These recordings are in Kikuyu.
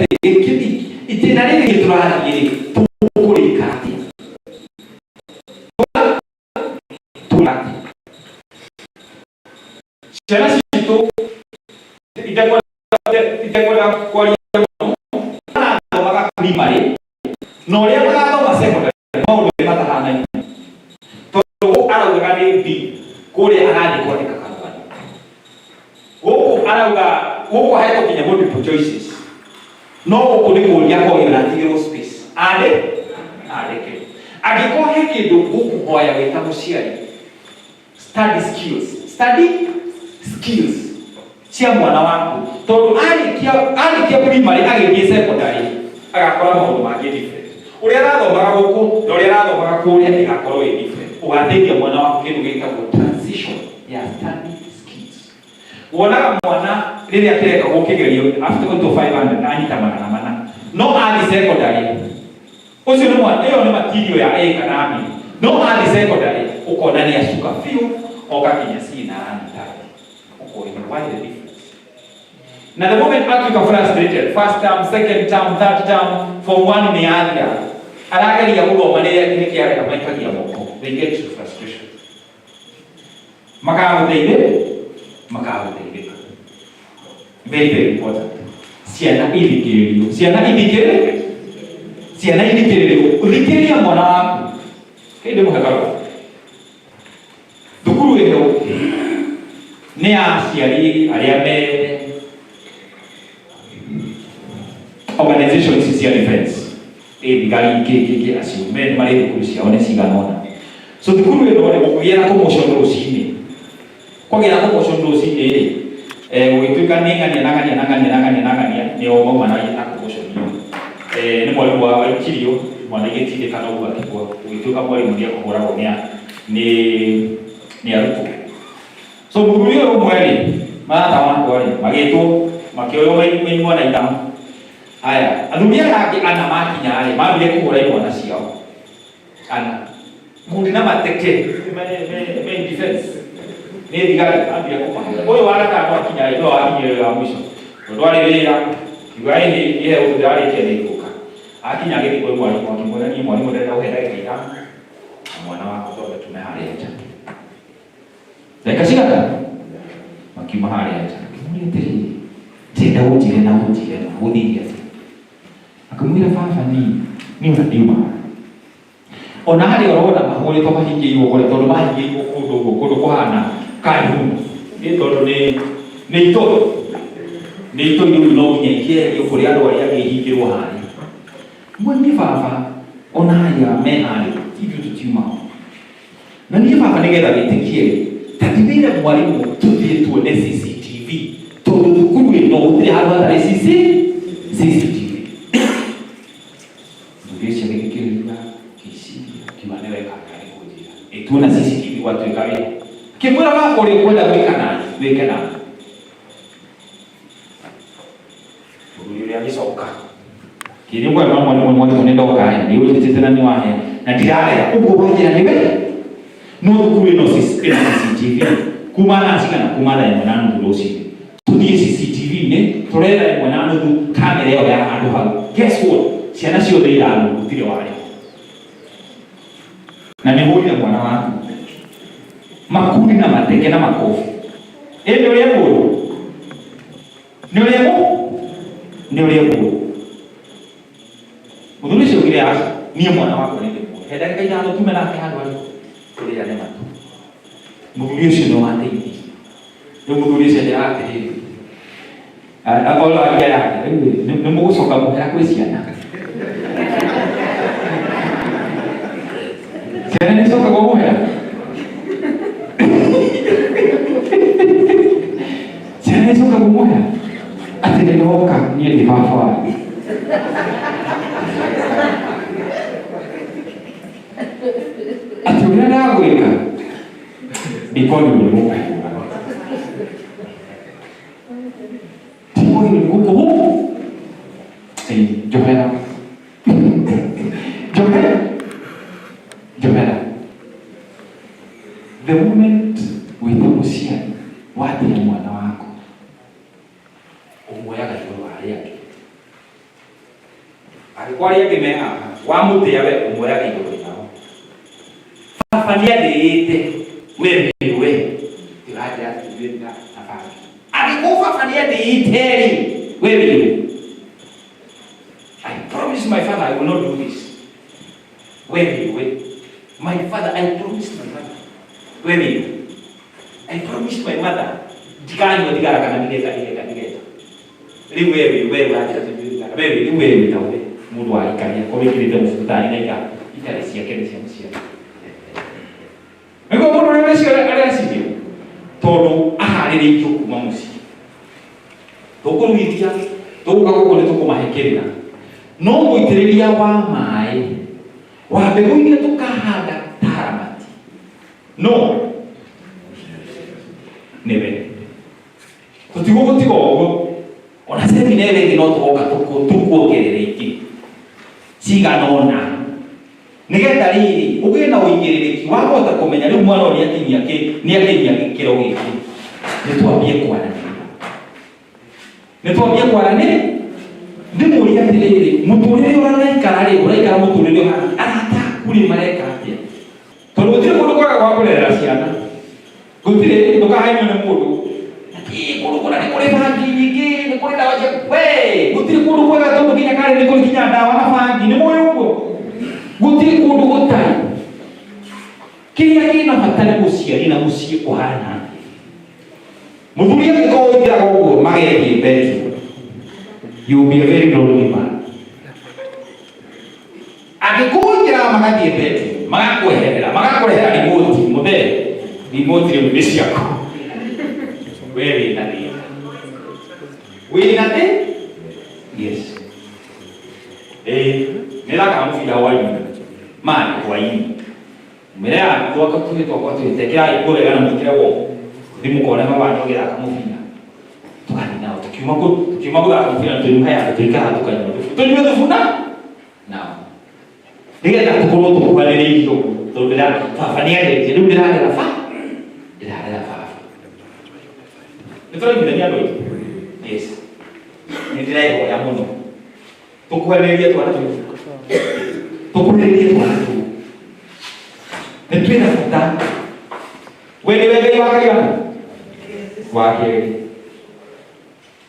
Atĩrĩrĩ, itĩna rĩrĩ tũrathiĩ rĩ, tũkũrĩka atĩa? Tũrathiĩ ciana citũ itekwenda kwaria mũno, marathomaga primary na ũrĩa magathoma secondary maũndũ nĩ matahanaine, tondũ gũkũ araugaga nĩ B, kũrĩa agathiĩ kwandĩka karũgano, gũkũ arauga gũkũ ahetwo nginya multiple choices, no gũkũ nĩ kũria akorio na atigĩrwo space andĩ andĩke. Angĩkorwo he kĩndũ ngũkũhoya wĩ ta mũciari, study skills, study skills cia mwana waku, tondũ arĩkia primary agĩthiĩ secondary agakora maũndũ mangĩ different. Ũrĩa arathomaga gũkũ na ũrĩa arathomaga kũrĩa ĩgakorwo ĩ different. Ũgateithia mwana waku kĩndũ gĩtagwo transition ya study skills. Wonaga mwana rĩrĩa kĩrekagwo kĩgerio after to 500 na anyita 400, no athiĩ secondary ũcio nĩ mwana, ĩyo nĩ material ya A kana B, no athiĩ secondary ũkona nĩ acuka biũ, oka kinya C na aranyita D. Ũkoria, why the difference? Na the moment atuĩka frustrated, first term, second term, third term, form 1 nĩ yathira, arageria gũthoma nĩ kĩarega, maikagia moko, they get to frustration, makagũteithĩka, makagũteithĩka. Very very important, ciana ithikĩrĩrio, ciana ithikĩrĩrio, ciana ithikĩrĩrio. Ũthikĩrĩria mwana waku. Kĩndĩ mũhe karũgano. Thukuru ĩno nĩ ya aciari arĩa me organizations cia defense, ĩ thigari, kĩ kĩ kĩ, acio me marĩ thukuru ciao nĩ cigana ũna. So thukuru ĩno rĩ, gũkĩgĩa na commotion rũcinĩ, kwagĩa na commotion rũcinĩ rĩ, gũgĩtuĩka nĩ ng'ania na ng'ania na ng'ania na ng'ania na ng'ania nĩo mauma na commotion ĩyo. Nĩ mwarimũ waikirio mwana igĩtindĩkana ũguo akĩgwa, gũgĩtuĩka mwarimũ nĩ ekũhũragwo nĩ arutwo. So mũthuri ũyũ ũmwe rĩ, marata makwa rĩ, magĩtwo, makĩoywo mai mwana ithano. Aya athuri aya angĩ ana makinya rĩ, mambire kũhũra imwana ciao ana ngundi na mateke, me in defense, nĩ thigari, ambire kũmahũra. Ũyũ wa gatano akinya rĩ, nĩwe wakinyire wa mũico, tondũ arĩ wĩra kiuga ĩhĩ ihe ũndũ ndarĩkia nĩ ngũka. Akinya agĩthiĩ kwĩ mwarimũ, akĩmwĩra, niĩ mwarimũ ndĩrenda gũhe ndagĩka 5 na mwana wakwa, twambe tume harĩa nja. Ndagĩka cigana makiuma harĩa nja, akĩmũria atĩrĩrĩ, ndĩrenda ũnjĩre na ũnjĩre na gũthirie atĩa? Akĩmwĩra, baba, niĩ niĩ ona ndiuma ona harĩa ũrona mahũrĩtwo, mahingĩirwo kũrĩa, tondũ mahingĩirwo kũndũ ũguo, kũndũ kũhana karihumu nĩ tondũ nĩ itũĩ, nĩ itũi, rĩu no nginya ikĩeherio kũrĩ andũ arĩa angĩ ihingĩrwo harĩa. Mwe niĩ baba, ona harĩa me harĩa ithuĩ tũtiuma ho, na niĩ baba, nĩgetha wĩtĩkie rĩ, ta thimĩire mwarimũ tũthiĩ tuone CCTV, tondũ thukuru ĩno gũtirĩ handũ hatarĩ CCTV. Mũthuri ũcio agĩthikĩrĩria, akĩciria, akiuga nĩ weka wega nĩ kũnjĩra. Ĩ tuona CCTV gwatuĩka wĩra. Akĩmwĩra, baba, ũrĩa ũkwenda gwĩka nani wĩke nani. Mũthuri ũrĩa agĩcoka kĩrĩ kwa mwarimũ, mwarimũ, nĩ ndoka ĩ, nĩ ũnjĩtĩte na nĩ wahe na ndirarega ũguo wanjĩra nĩwe, no thukuru ĩno ĩna CCTV kuma thaa cigana? Kuma thaa 1:30 rũcinĩ. Tũthiĩ CCTV-inĩ, tũrore thaa 1:30 kamera ĩyo ya handũ hau. Guess what? Ciana ciothe ithano gũtirĩ warĩ ho, na nĩ hũrire mwana waku makundi na mateke na makobi. Ĩ nĩ ũrĩa mũũru, nĩ ũrĩa mũ nĩ ũrĩa mũũru. Mũthuri ũcio augire, aca, niĩ mwana wakwa nĩ ndĩmuoe, he ndagĩka 5 tume nake handũ arĩkũ tũrĩane matũ. Mũthuri ũcio nĩ wateithirie. Rĩu mũthuri ũcio anjĩraga atĩrĩrĩ, akorwo aria yake, rĩu nĩ mũgũcoka mũhera kwĩ ciana, ciana nĩ icokagwo mũhera, ciana nĩ icokagwo mũhera, atĩ nĩ ndoka niĩ ndĩ baba wanyu, atĩ ũrĩa ndagwĩka ndikwagĩrĩirwo nĩ gũkũhũra, tikwagĩrĩirwo nĩ gũkũhũra. Ĩ njohera, njohera, njohera. The moment wĩta mũciari watĩa mwana waku, ũmuoyaga igũrũ wa arĩa angĩ. Angĩkorwo arĩa angĩ me haha wamũtĩa we ũmwoyaga igũrũ rĩao. Baba nĩandĩĩte we we ndĩranjĩra atĩ tũnyue na bangi. Angĩkorwo baba nĩandĩĩte rĩ, we wĩ. I promise my father I will not do this. We wĩ. My father, I promised my father. We wĩ. I promised my mother ndikanyua thigara kana ndigeka ndigeka ndigeka. Rĩu we wĩ we ũranjĩra tũnyue thigara. We wĩ rĩu we wĩ ta we mũndũ wa ikaria korwo wĩkĩrĩte mũbutani na itarĩ ciake nĩ cia mũciari. Nĩguo mũndũ ũrĩa ũreciria areciria tondũ aharĩrĩirio kuma mũciĩ. Tũkũruithia tũgũka gũkũ nĩ tũkũmahe kĩrĩra. No mũitĩrĩria wa maĩ wa mbegũ iria tũkahanda taramati no nĩwe tũtigũgũtiga ũguo ona semina ĩyo ĩngĩ no tũgoka tũkuongerere ingĩ cigana ũna nĩgetha rĩrĩ ũgĩe na ũigĩrĩrĩki wa kũhota kũmenya rĩu mwana ũyũ nĩakinyia kĩ nĩakinyia gĩkĩro gĩkĩ. Nĩtwambie kwaranĩria, nĩtwambie kwaranĩria. Ndĩmũrie atĩrĩrĩ, mũtũrĩre ũrĩa ũraikara rĩ, ũraikara mũtũrĩre ũhana arata aku rĩ mareka atĩa? Tondũ gũtirĩ kũndũ kwega gwa kũrerera ciana, gũtirĩ. Ndũkahenio nĩ mũndũ atĩ kũndũ kũna nĩ kũrĩ bangi nyingĩ, nĩ kũrĩ ndawa cia we. Gũtirĩ kũndũ kwega, tondũ nginya karĩ nĩ kũrĩ nginya ndawa na bangi. Nĩ mũĩ ũguo? Gũtirĩ kũndũ gũtarĩ. Kĩrĩa kĩna bata nĩ mũciari na mũciĩ ũhana atĩa. Mũthuri angĩkorwo ũingĩraga ũguo magethiĩ bedroom, you will be a very lonely man. Angĩkorwo ũingĩraga magathiĩ bedroom, magakweherera, magakũrehera remote, mũthee, remote rĩu nĩ ciaku, we wĩna thĩna, wĩna thĩ. Yes, ĩĩ nĩ thakaga mũbira hwainĩ mani hwainĩ mbere ya twaka tũhĩ twakwa twĩtekera nguo wega na mwĩkĩre wo thi mũkone baba ũgĩthaka mũbira tũgathiĩ nao tukiuma kũ tukiuma gũthaka mũbira tũnyua haya tũikara tũkanyua thubu tũnyue thubu na nao nĩgetha tũkorwo tũkuhanĩrĩirie ũguo tondũ ndĩra baba nĩarĩtie rĩu ndĩrarera ba ndĩrarera baba. Nĩ tũraiguithania andũ aitũ? Yes, nĩ ndĩrehoya mũno tũkuhanĩrĩrie twana tũu, tũkuhĩrĩrie twana tũu, nĩ twĩna bata. We nĩwe Ngai wa kaigana wa kerĩ,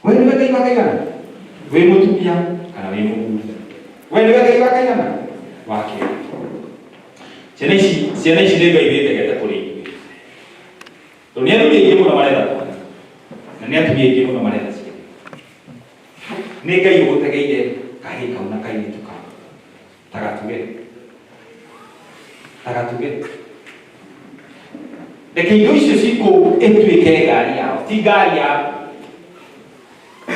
we nĩwe Ngai wa kaigana, wĩ mũtumia kana wĩ mũthuri, we nĩwe Ngai wa kaigana wa kerĩ. Ciana ici, ciana ici nĩ Ngai wĩtegete kũrĩ ithuĩ, tondũ nĩ athuri aingĩ mũno maretha twana na nĩ atumia aingĩ mũno maretha ciana. Nĩ Ngai ũgũtegeire kahĩĩ kau na kairĩtu kau. Tagatuge, tagatuge, reke indo icio cikũu ĩtuĩke ngari yao, ti ngari yaku,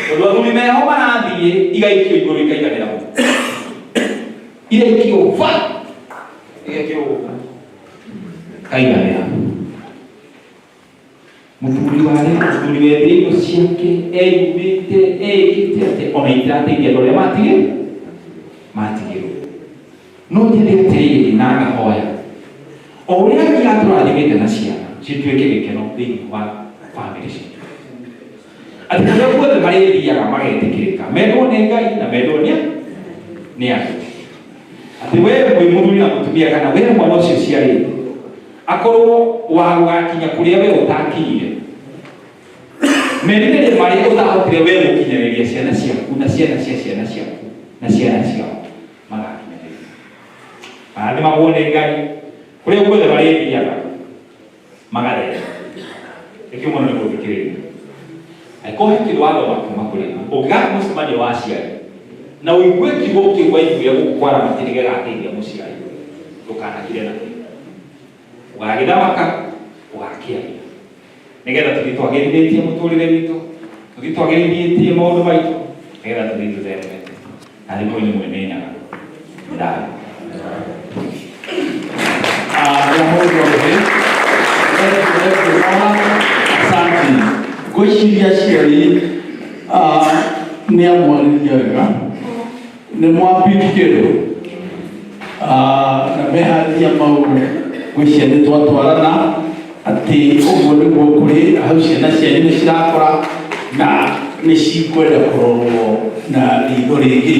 tondũ athuri meho marathiĩ igaikio igũrũ ikaiganĩra mũno, iraikio ba igekĩrwo gũkũ kaiganĩra. Mũthuri warĩ mũthuri wethire indo ciake eyumĩte eĩkĩte atĩ ona itirateithia andũ arĩa matigĩ matigĩrwo. No nyende atĩrĩrĩ na ngahoya o ũrĩa Ngai atũrathimĩte na ciana cituĩke gĩkeno thĩinĩ wa bamĩrĩ citũ, atĩ kũrĩa guothe marĩthiaga magetĩkĩrĩka, mendwo nĩ Ngai na mendwo nĩ andũ, atĩ we mwĩ mũthuri na mũtumia kana we mwana ũcio ũciarĩte akorwo wa gũgakinya kũrĩa we ũtakinyire, merirĩria marĩa ũtahotire we gũkinyanĩria, ciana ciaku na ciana cia ciana ciaku na ciana ciao magakinyanĩria, marathimagwo nĩ Ngai kũrĩa guothe marĩthiaga magatherema. Nĩkĩo mũno nĩ gũthikĩrĩria. Angĩkorwo he kĩndũ wathoma kuma kũrĩ niĩ, ũngĩgathiĩ mũcemanio wa aciari na ũigue kiugo kĩu waiguire gũkũ kwa Ramati nĩ gĩgateithia mũciari, ndũkanakire nakĩo, ũgagĩthamaka ũgakĩaria nĩgetha tũthiĩ twagĩrithĩtie mũtũrĩre witũ, tũthiĩ twagĩrithĩtie maũndũ maitũ, nĩgetha tũthiĩ tũtheremete. Na thikũ nĩ mwene nyaga thayũ. Asante. Ngwĩciria aciari nĩ amwarĩria wega, nĩ mwapikĩrwo na meharĩria mau, ngwĩciria nĩ twatwarana atĩ ũguo nĩguo kũrĩ hau. Ciana cianyu nĩ cirakũra na nĩ cikwenda kũrorwo na ritho rĩngĩ.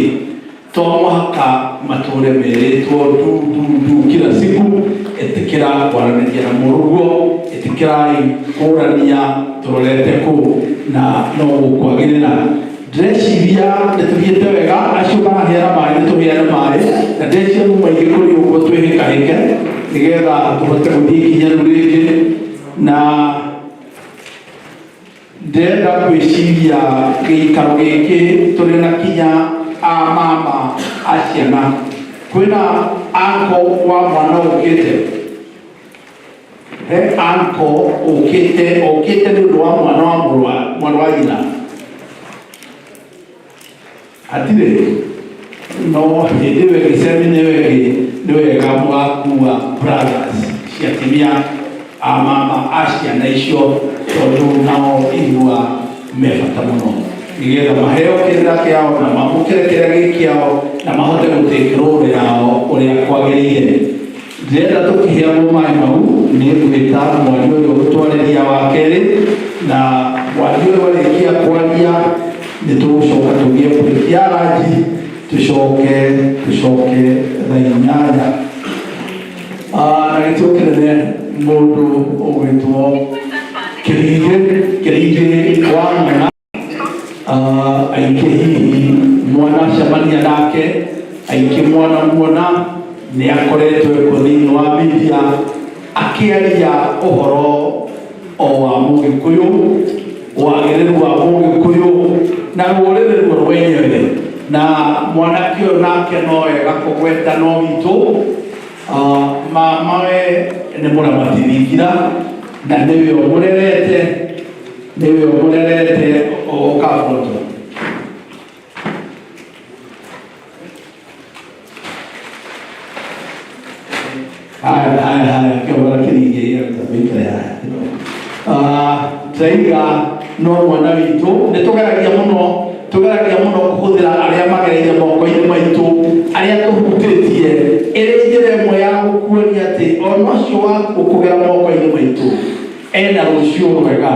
To mũhaka matũre merĩtwo ndu ndu ndu kila siku. Ĩtĩkĩra kwaranĩria na mũrũguo, ĩtĩkĩrai kũrania tũrorete kũ na no gũkwagĩrĩra. Ndĩreciria nĩ tũthiĩte wega, acio maraheana maĩ nĩ tũheane maĩ, na ndĩreciria mu maingĩ kũrĩ ũguo twĩhĩkahĩke nĩgetha tũhote gũthiĩ ikinya rĩu rĩngĩ. Na ndĩrenda gwĩciria gĩikaro gĩkĩ tũrĩ na kinya a mama a ciana, kwĩna anko wa mwana ũkĩte, he anko ũkĩte, ũkĩte nĩ ũndũ wa mwana wa mũrũ wa mwarĩ wa nyina hatirĩ. No hĩndĩ ĩyo ĩngĩ semina ĩyo ĩngĩ nĩ wega mũgakua brothers cia atumia a mama a ciana icio, tondũ nao igua me bata mũno nĩgetha maheo kĩrĩra kĩao na mamũkĩre kĩrĩa gĩ kĩao na mahote gũtĩkĩrwo rũrĩ yao ũrĩa kwagĩrĩire. Ndĩrenda tũkĩheagwo maĩ mau nĩ ngwĩta mwaria ũyũ ũgũtwarĩria wa kerĩ, na mwaria ũyũ arĩkia kwaria nĩ tũgũcoka tũgĩe break ya ranji, tũcoke thaa 8. Na gĩtĩo kĩnene mũndũ ũgwĩtwo Kĩringĩ, Kĩringĩ wa Ng'ang'a. Aingĩ hihi mwana acemania nake, aingĩ mwana muona nĩ akoretwo ekuo thĩinĩ wa media akĩaria ũhoro o wa Mũgĩkũyũ, wagĩrĩru wa Mũgĩkũyũ na rũrĩrĩ ruo rwenyewe. Na mwanake ũyũ nake no wega kũgweta no witũ. Mamawe nĩ mũramati thingira na nĩwe ũmũrerete, nĩwe ũmũrerete ũkabuto. Haya haya haya, kĩhũra kĩringi gĩakũikare haya. Ndĩraiga no mwana witũ nĩ tũgeragia mũno, tũgeragia mũno kũhũthĩra arĩa magereire moko-inĩ maitũ, arĩa tũhutĩtie, ĩrĩ njĩra ĩmwe ya gũkuonia atĩ ona ũcio waku ũkũgera moko-inĩ maitũ ena rũciũ rwega,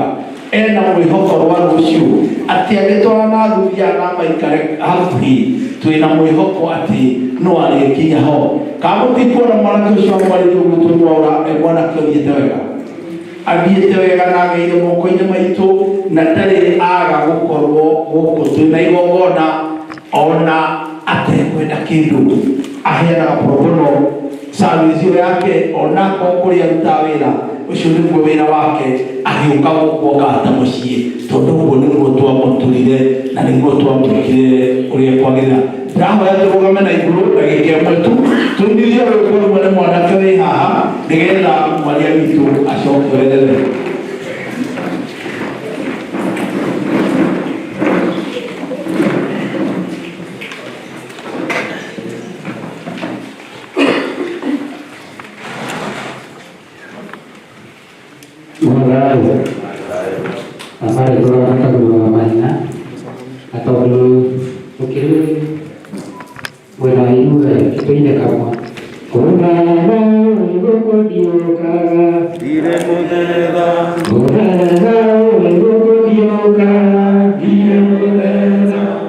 ena mwĩhoko rwa rũciũ, atĩ angĩtwara na athuri aya na maikare hakuhĩ, twĩna mwĩhoko atĩ no arĩkinya ho. Kana mũtikuona mwanake ũcio amwarĩrie ũguo tũmwaũra e mwanake ũthiĩte wega, athiĩte wega na ageire moko-inĩ maitũ na ndarĩ aga gũkorwo gũkũ twĩna igongona ona atekwenda kĩndũ. Aheanaga pro bono service ĩyo yake, ona akorwo kũrĩa arutaga wĩra ũcio nĩguo wĩra wake, agĩũka gũkũ okaga ta mũciĩ, tondũ ũguo nĩguo twamũturire na nĩguo twamwĩkire ũrĩa kwagĩrĩra. Ndĩrahoya tũrũgame na igũrũ ndagĩka ĩmwe tu tũinithie rwĩmbo rũmwe nĩ mwanake wĩ haha nĩgetha mwaria witũ acokerere. Mwathani amarĩtwo akagũrũra mahina, na tondũ ũkĩrĩ mwena wa irua tũine kamwe kũrara gũkũthiũkaga, kũrara gũkũthiũkaga,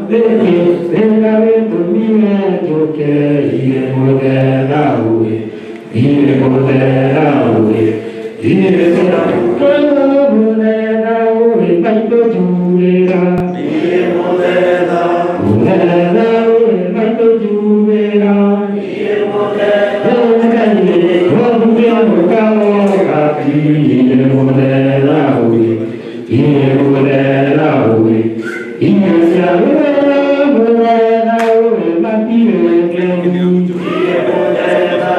rĩngĩ rĩrĩa wĩtũmire njũke irĩ mũthera ũĩ, irĩ mũthera ũĩ, irĩ mũthera ũĩ, maitũ njurĩra, mũthera ũĩ, maitũ njurĩra, irĩ mũthera ũĩ, irĩ mũthera ũĩ, irĩ cia mũthera ũĩ, matirĩ kĩemi, mũthera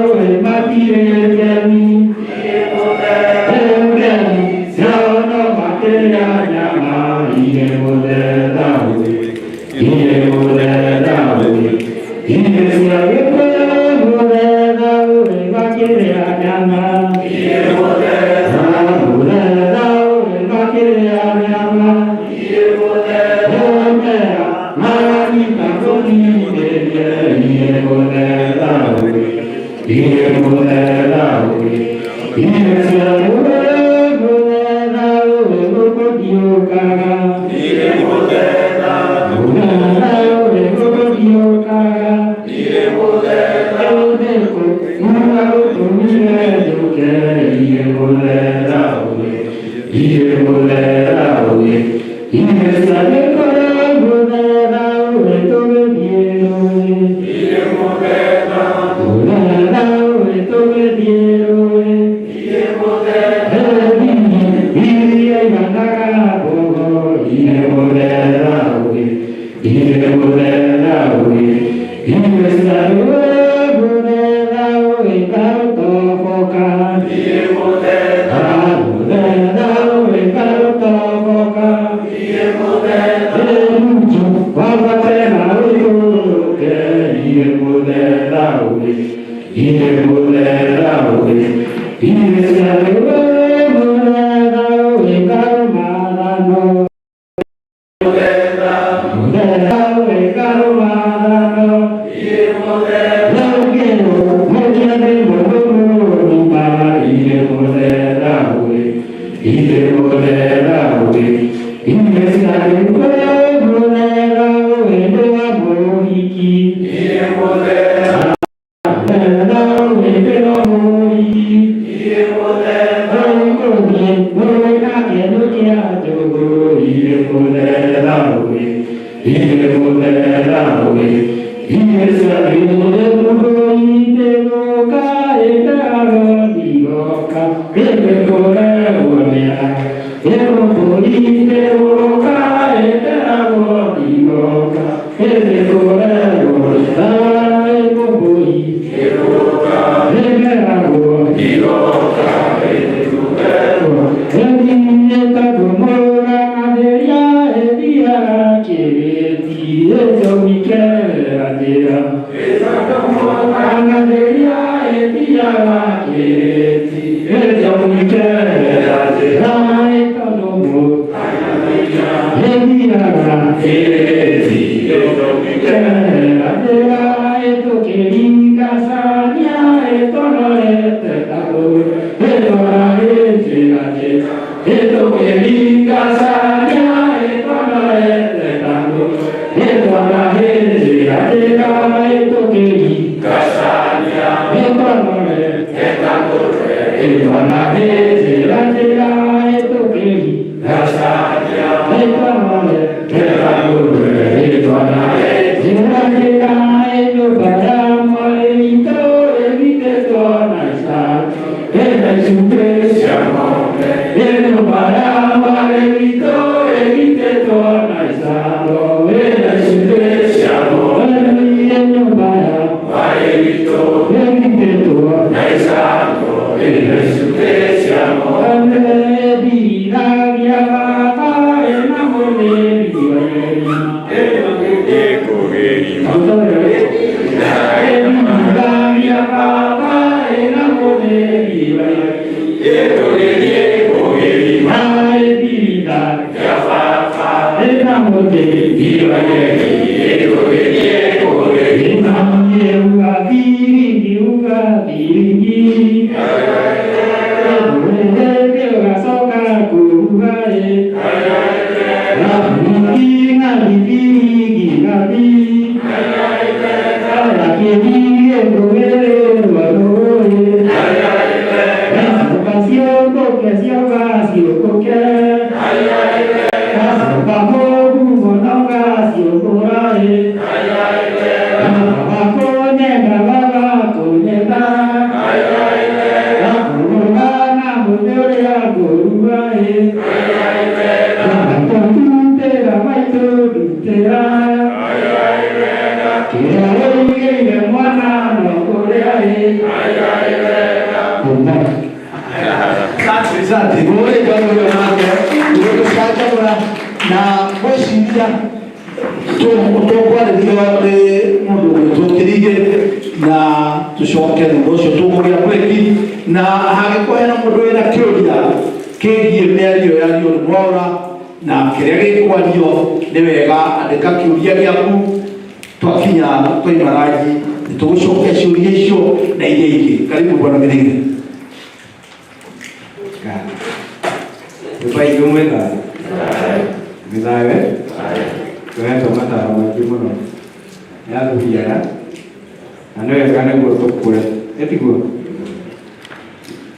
ũĩ, matirĩ kĩemi, ciono makĩrĩa nyama, irĩ mũthera ũĩ, irĩ mũthera ũĩ, irĩ cia Gĩkũyũ, mũthera ũĩ, makĩrĩa nyama, mũthera ũĩ, makĩrĩa nyama, maranyita kũthirĩrie, irĩ mũthera ũĩ, irĩ mũthera ũĩ, irĩ cia mũthera ũĩ, gũkũthiũkaga, mũthera ũĩ.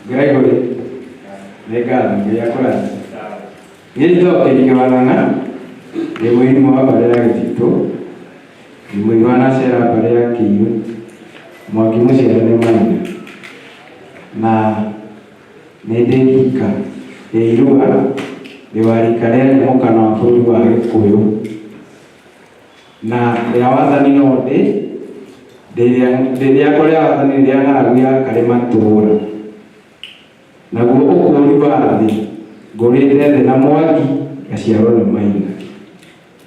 Gregory. Nĩ ngatho Ngai akũrathime. Niĩ njĩtagwo Kĩrigĩ wa Ng'ang'a, ndĩ mũirimũ wa mbarĩ ya Gĩtitũ, ndĩ mũirũ wa Nacera mbarĩ ya Kĩirũ, Mwangi mũciare nĩ Maina, na nĩ ndĩ rika rĩa irua, ndĩ wa rika rĩa nyamũkano wa bũrũri wa Gĩkũyũ, na rĩa wathani no ndĩ, ndĩ rĩakwa rĩa wathani nĩ rĩa ng'aragu ya Karĩma Tũũra. Naguo ũkũũri wa thĩ ngũrĩte thĩ na Mwangi ngaciarwo nĩ Maina.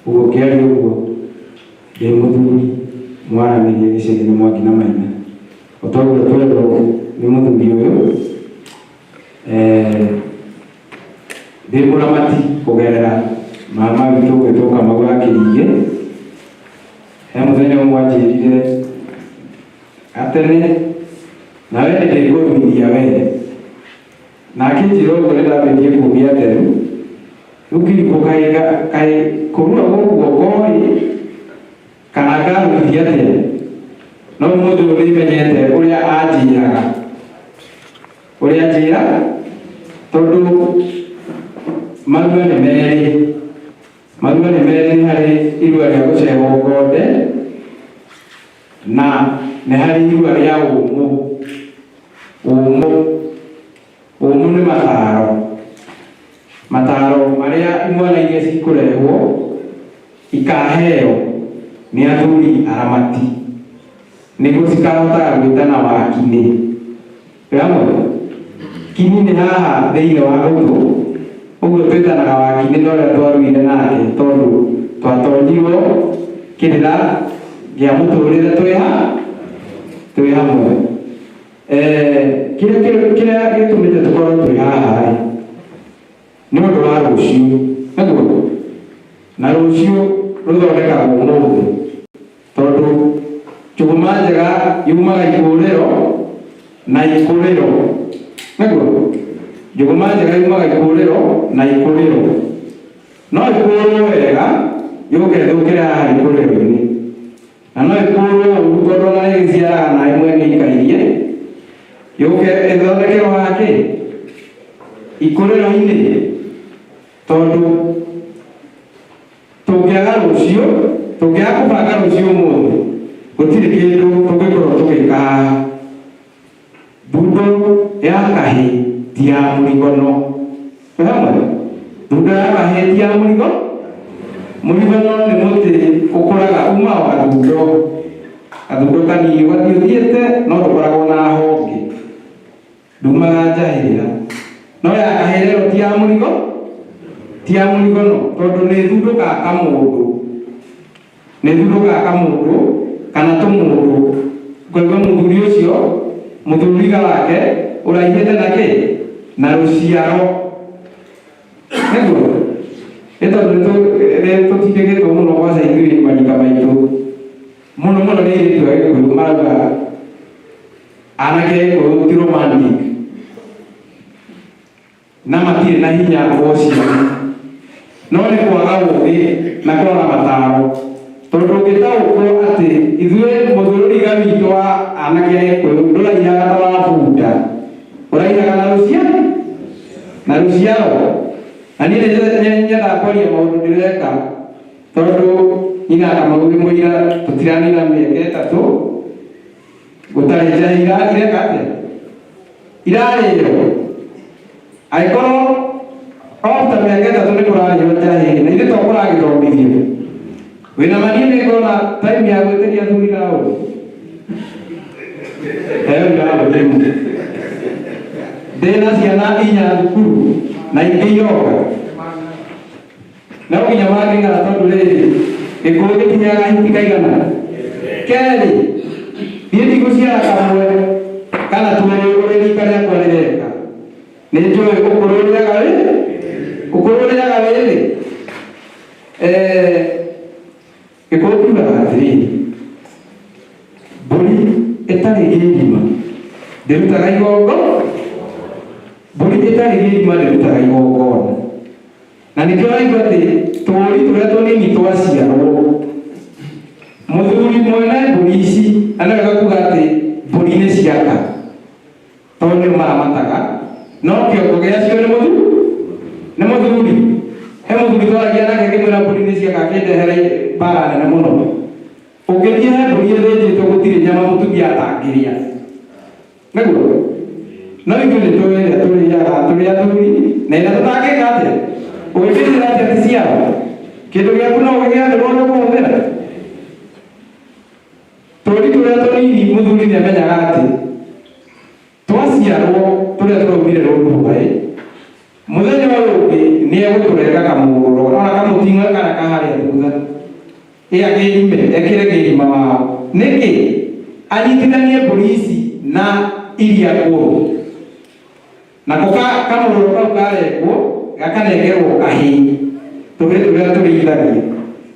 Ũguo ngĩaria ũguo ndĩ mũthuri mwaranĩrie gĩcagi nĩ Mwangi na Maina. O ta ũguo twerwo nĩ mũthuri ũyũ, ndĩ mũramati kũgerera mama witũ ũgwĩtwo Kamau wa Kĩrigĩ. He mũthenya ũmwe anjĩrire gatene nawe nĩndĩkũruithia we. Na akĩnjĩra ũguo nĩndambĩtie kũmia nderu. Rĩu ngĩrigwo kaĩ kaĩ kũrua gũkũ guoko-ĩ kana ngaruithia atĩa. No ũmũthĩ ũyũ nĩmenyete ũrĩa anjĩraga. Ũrĩa anjĩra tondũ marua nĩ merĩ. Marua nĩ merĩ, nĩ harĩ irua rĩa gũcehwo ngonde na nĩ harĩ irua rĩa ũmũ. Ũmũ, ũmũ nĩ mataro. Mataro marĩa imwana iria cikũrehwo ikaheo nĩ athuri aramati nĩguo cikahotaga gwĩtana wakinĩ. Twĩ hamwe? Kini nĩ haha thĩinĩ wa gũtũ, ũguo twĩtanaga wakinĩ na ũrĩa twaruire nake tondũ twatonyirwo kĩrĩra gĩa mũtũrĩre twĩ ha twĩ hamwe. Kĩrĩa kĩrĩa gĩtũmĩte tũkorwo twĩ haha rĩ, nĩ ũndũ wa rũciũ, nĩguo? Na rũciũ rũthondekagwo ũmũthĩ, tondũ njũgũma njega yumaga ikũrĩro na ikũrĩro, nĩguo? Njũgũma njega yumaga ikũrĩro na ikũrĩro. No ĩkũrwo wega yũke ĩthũkĩre haha ikũrĩro-inĩ, na no ĩkũrwo ũru tondũ ona ĩgĩciaraga na ĩmwe nĩ ikairie, yũke ĩthondekerwo haha kĩ ikũrĩro-inĩ, tondũ tũngĩaga rũciũ, tũngĩaga kũbanga rũciũ ũmũthĩ, gũtirĩ kĩndũ tũngĩkorwo tũgĩka haha. Thundo ya kahĩ ti ya mũrigono. Twĩ hamwe? Thundo ya kahĩ ti ya mũrigo. Mũrigono nĩ mũtĩ ũkũraga umaga o gathundo, gathundo kanini ũgathiĩ ũthiĩte no ndũkoragwo na honge. Ndumaga njahĩra. No ya kahĩ rero ti ya mũrigo, ti ya mũrigono tondũ nĩ ĩthundũkaga kamũndũ. Nĩ ĩthundũkaga kamũndũ kana tũmũndũ. Ũkaigua mũthuri ũcio mũthuriga wake ũraihĩte na kĩ? Na rũciaro. Nĩguo? Nĩ tondũ nĩ tũtindĩkĩtwo mũno kwaca ithuĩ marika maitũ. Mũno mũno nĩ airĩtu a Gĩkũyũ marauga anake a Gĩkũyũ ti romantic na matirĩ na hinya wa ũciari. No nĩ kwaga ũũgĩ na kwaga mataro. Tondũ ũngĩtaũkwo atĩ ithuĩ mũthũrũriga witũ wa anake a Gĩkũyũ ndũraihaga ta wa bunda, ũraihaga na rũciaro na rũciaro. Na niĩ nĩ nyendaga kwaria maũndũ ndĩreka tondũ nyina Kamau wĩ mũira tũtiranina mĩaka ĩtatũ gũtarĩ njahĩ ireka atĩa irarĩo. Angĩkorwo after mĩaka ĩtatũ nĩ kũrarĩo njahĩ na ithuĩ to kũragĩthomithio wĩna ma niĩ nĩngona time ya gwĩtĩria athuri raũndi heo iraũndi rĩu ndĩna ciana inya thukuru na ingĩ iroka no nginya mangĩng'ara tondũ rĩrĩ gĩkũyũ gĩtinyaga hiti kaigana kerĩ. Niĩ ndigũciara kamwe kana twĩrĩ ũrĩa rika rĩakwa rĩreka. Nĩ njũĩ ũkũrũ ũrĩaga wĩ ũkũrũ ũrĩaga wĩrĩ. Gĩkũyũ kiugaga atĩrĩrĩ, mbũri ĩtarĩ gĩrima ndĩrutaga igongo, mbũri ĩtarĩ gĩrima ndĩrutaga igongona. Na nĩkĩo ũraigua atĩ tũũri tũrĩa tũnini twaciarwo, mũthuri mwene mbũri ici, na nĩ wega kuga atĩ mbũri nĩ ciaka, tondũ nĩo maramataga. No kĩongo gĩacio nĩ mũthuri, nĩ mũthuri. He mũthuri twaragia nake ngĩmwĩra mbũri nĩ ciaka akĩndehera mbara nene mũno. Ũngĩthiĩ he mbũri ĩthĩnjĩtwo gũtirĩ nyama mũtumia atangĩrĩa. Nĩguo? No ithuĩ nĩ tũĩ ĩrĩa tũrĩaga tũrĩ athuri na ĩrĩa tũtangĩka atĩa. Ũngĩkĩnjĩra atĩa ti ciao? Kĩndũ gĩaku no ũgĩgĩathĩrwo ũrĩa ũkũhũthĩra. Tũũri tũrĩa tũnini mũthuri nĩ amenyaga atĩ twaciarwo tũrĩa tũraumire rũru rwaĩ, mũthenya ũyũ ũngĩ nĩ egũtũrenga kamũrũro ona kamũting'oe kana kaharĩa thutha. Ĩ agĩrime, ekĩre gĩrima wao. Nĩkĩ? Anyitithanie mbũri ici na iria ngũrũ. Nako kamũrũro kau karengwo gakanengerwo kahĩĩ, tũhĩĩ tũrĩa tũrĩithagia.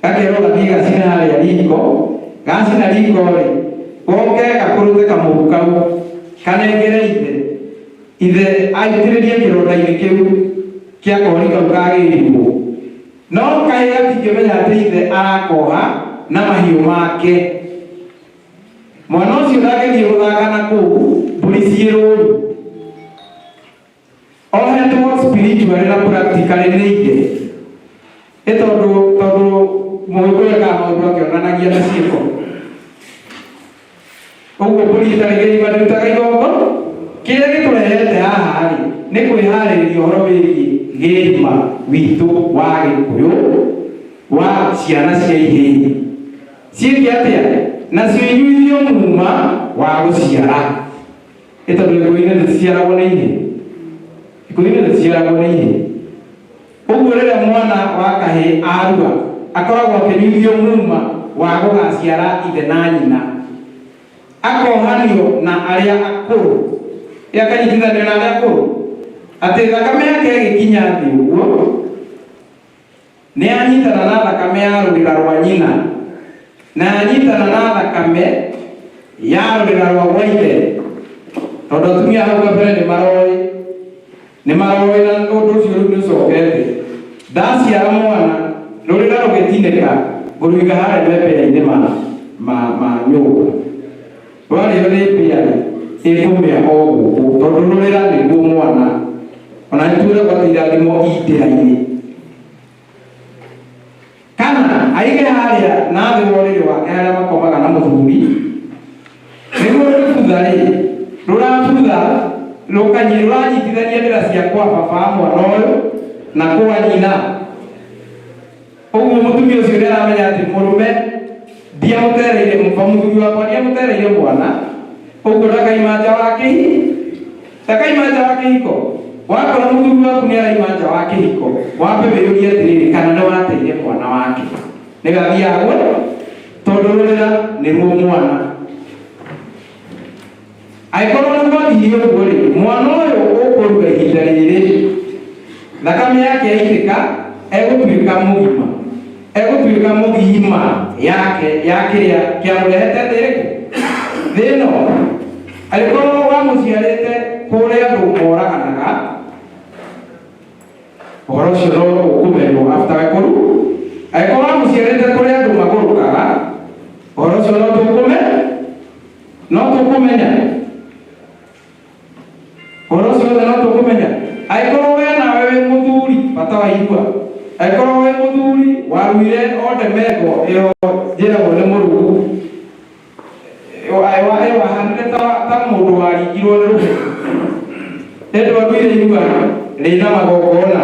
Gakerwo gathiĩ gacine harĩa riko, gacina riko-rĩ, goke gakũrũte kamũhu kau, kanengere ithe. Ithe aitĩrĩrie kĩronda-inĩ kĩu kĩa kori kau kagĩrigwo. No kaĩ gatingĩmenya atĩ ithe arakoha na mahiũ make. Mwana ũcio ndangĩthiĩ gũthaka na kũu mbũri ciĩ rũru. Ohetwo spiritually na practically nĩ ithe. Nĩ tondũ tondũ mũgĩkũyũ ekaga maũndũ akĩonanagia na ciĩko. Ũguo mbũri ĩtarĩ kĩrima ndĩrutaga igongo. Kĩrĩa gĩtũrehete haha rĩ, nĩ kwĩharĩrĩria ũhoro wĩgiĩ gĩrima witũ wa Gĩkũyũ wa ciana cia ihĩĩ. Ciĩke atĩa? Nacio inyuithio muma wa gũciara. Ĩ tondũ gĩkũyũ-inĩ tũticiaragwo nĩ ihĩĩ. Gĩkũyũ-inĩ tũticiaragwo nĩ ihĩĩ. Ũguo rĩrĩa mwana wa kahĩĩ arua, akoragwo akĩnyuithio muma wa gũgaciara ithe na nyina. Akohanio na arĩa akũrũ. Ĩ akanyitithanio na arĩa akũrũ. Atĩ thakame yake ĩgĩkinya thĩ ũguo, nĩ yanyitana na thakame ya rũrĩra rwa nyina, na yanyitana na thakame ya rũrĩra rwa gwa ithe. Tondũ atumia hau kabere nĩ maroĩ, nĩ maroĩ na ũndũ ũcio rĩu nĩ ũcokete. Ndaciara mwana, rũrĩra rũgĩtinĩka, ngũrũiga harĩa membea-inĩ ma, ma, ma nyũmba. Rwarĩo nĩ mbĩa-rĩ, ĩkũmĩa o gũkũ, tondũ rũrĩra nĩguo mwana. Ona nĩ twĩragwo atĩ irathimo i ndĩra-inĩ. Kana aige harĩa na thĩ wa ũrĩrĩ wake harĩa makomaga na mũthuri, nĩguo rũgĩbutha-rĩ, rũrabutha rũranyitithania ndĩra cia kwa baba wa mwana ũyũ na kwa nyina. Ũguo mũtumia ũcio nĩ aramenya atĩ mũrũme ndiamũtereire, mũthuri wakwa ndiamũtereire mwana, ũguo ndakaima nja wa kĩhiko, ndakaima nja wa kĩhiko. Wakora mũthuri waku nĩ araima nja wa kĩhiko, wambe wĩyũrie atĩrĩrĩ, kana nĩ wateire mwana wake. Nĩgathiaga gwe, tondũ rũrĩra nĩruo mwana. Angĩkorwo nĩ gwathire ũguo rĩ, mwana ũyũ ũkũrua ihinda rĩrĩ, thakame yake yaitĩka, egũtuĩka mũgima. Egũtuĩka mũgima yake ya kĩrĩa kĩamũrehete thĩ ĩrĩkũ? Thĩ ĩno. Angĩkorwo wamũciarĩte kũrĩa andũ moraganaga, ũhoro ũcio no ũkũmenywo after we kũru. Angĩkorwo wamũciarĩte kũrĩa andũ magũrũkaga, ũhoro ũcio no tũkũme no tũkũmenya. Ũhoro ũcio wothe no tũkũmenya. Angĩkorwo we nawe wĩ mũthuri, bata wa irua. Angĩkorwo wĩ mũthuri waruire o ndemengo ĩyo njĩragwo nĩ mũrungu, wahanire ta mũndũ waringirwo nĩ rũhĩ. Ĩndĩ waruire irua rĩna magongona.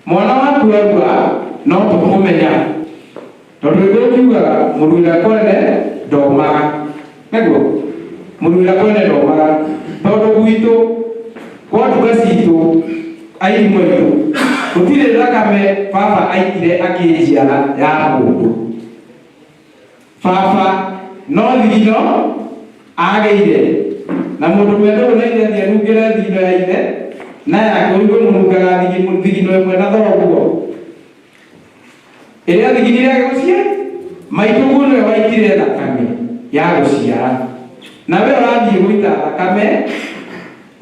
Mwana waku arua no tũkũmenya. Tondũ Gĩkũyũ kiugaga mũruĩra kwene ndomaga. Nĩguo? Mũruĩra kwene ndomaga. Tondũ gwitũ, kwa nduka citũ, airimũ aitũ, gũtirĩ thakame baba aikire akĩnjiara ya mũndũ. Baba no thigino agĩire na mũndũ mwendũrũ na ithe athiĩ anungĩre thigino ya ithe na yake ũigue mũnungaga thigino ĩmwe na thoguo. Ĩrĩa thiginire agĩgũciara maitũguo nĩwe waitire thakame ya gũciara na we ũrathiĩ gũita thakame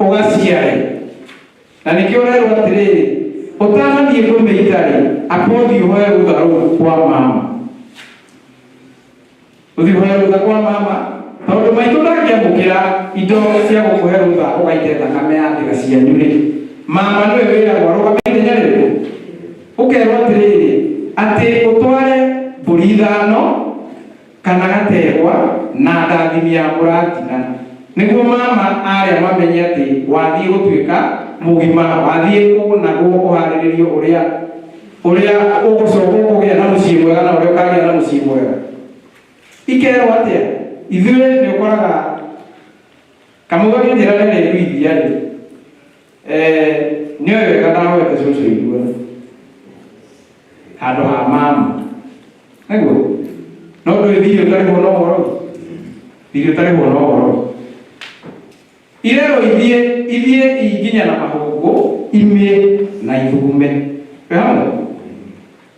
ũgaciare na nĩkĩo ũrerwo atĩrĩrĩ ũtanathiĩ kũmĩita-rĩ amba ũthiĩ ũhoe rũtha rũu kwa mama ũthiĩ ũhoe rũtha kwa mama. Tondũ maitũ ndangĩamũkĩra indo cia gũkũhe rũtha ũgaite thakame ya thĩga cianyu rĩ, mama nĩwe wĩragwo arũgame ithenya rĩrĩkũ? Ũkerwo atĩrĩrĩ, atĩ ũtware mbũri ithano kana gategwa na ndathimi ya mũratina, nĩguo mama arĩa mamenye atĩ wathiĩ gũtuĩka mũgima, wathiĩ kũnagwo ũharĩrĩrio ũrĩa ũrĩa ũgũcoka ũkũgĩa na mũciĩ mwega na ũrĩa ũkagĩa na mũciĩ mwega. Ikerwo atĩa? Ithuĩ nĩ ũkoraga kamau gakĩnjĩra nĩ rĩruithia rĩ, nĩ oĩ wega ndahoete cũcũ irua handũ ha mama, nĩguo no ndũĩ thirĩ ũtarĩhwo na ũhoro, thirĩ ũtarĩhwo na ũhoro. Irerwo ithiĩ ithiĩ nginya na mahũngũ, imĩe na ithugume. Twĩ hamwe?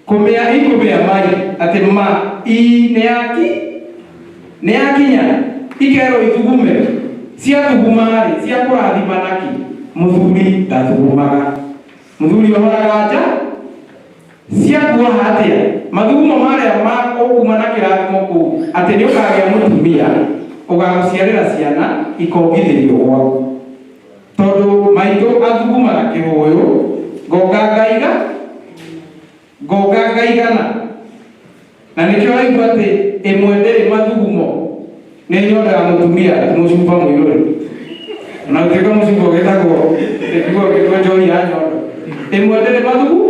Kũmĩa ikũmĩa mai atĩ ma i nĩ yaki nĩ yakinya, ikerwo ithugume. Ciathuguma-rĩ, cia kũrathima naki? Mũthuri ndathugumaga, mũthuri ohoraga nja. Ciakuoha atĩa? Mathugumo marĩa ma ũkuma na kĩrathimo kũu atĩ nĩ ũkagĩa mũtumia ũgagũciarĩra ciana ikongithĩrio gwaku. Tondũ maitũ athugumaga kĩhũyũ, ngonga ngaiga, ngonga ngaigana. Na nĩkĩo ũraigua atĩ ĩmwe ndĩrĩ mathugumo nĩ nyondo ya mũtumia ti mũcuba mũiyũre. Ona gũtuĩka mũcuba ũgĩtagwo nĩguo ũgĩtwo njohi ya nyondo. Ĩmwe ndĩrĩ mathugu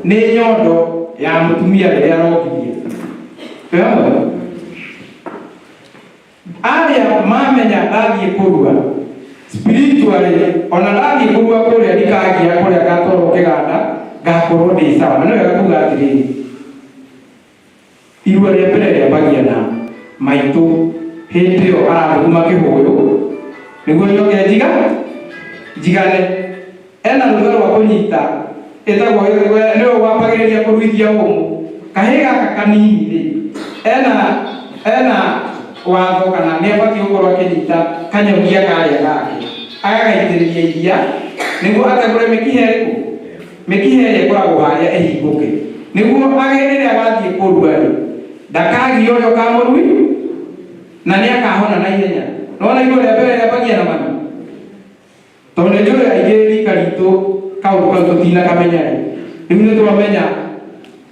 nĩ nyondo ya mũtumia rĩrĩa arongithia. Twĩ hamwe? Arĩa mamenya ndathiĩ kũrua spiritually, ona ndathiĩ kũrua kũrĩa ndikagia kũrĩa ngatwarwo kĩganda, ngakorwo ndĩ sawa. Na nĩ wega kuga atĩrĩrĩ, irua rĩa mbere rĩambagia na maitũ hĩndĩ ĩyo arathuguma kĩhũyũ nĩguo njoke njiga njigane. Ena rũtha rwa kũnyita ĩtagwo nĩwe wambagĩrĩria kũruithia ũmũ. Kahĩĩ gaka kanini rĩ, ena ena watho kana nĩ abatiĩ gũkorwo akĩnyita kanyogia karĩa gake agagaitĩrĩria iria nĩguo ategũre mĩkiha ĩrĩkũ? Mĩkiha ĩrĩa ĩkoragwo harĩa ĩhingũke nĩguo age rĩrĩa agathiĩ kũrua rĩ, ndakagio ũrĩa ũkamũrui na nĩ akahona na ihenya. Nĩwona irua rĩa mbere rĩambagia na mami? Tondũ nĩ njũĩ aingĩ rika ritũ kaũndũ kau tũtinakamenya rĩ, rĩu nĩ twamenya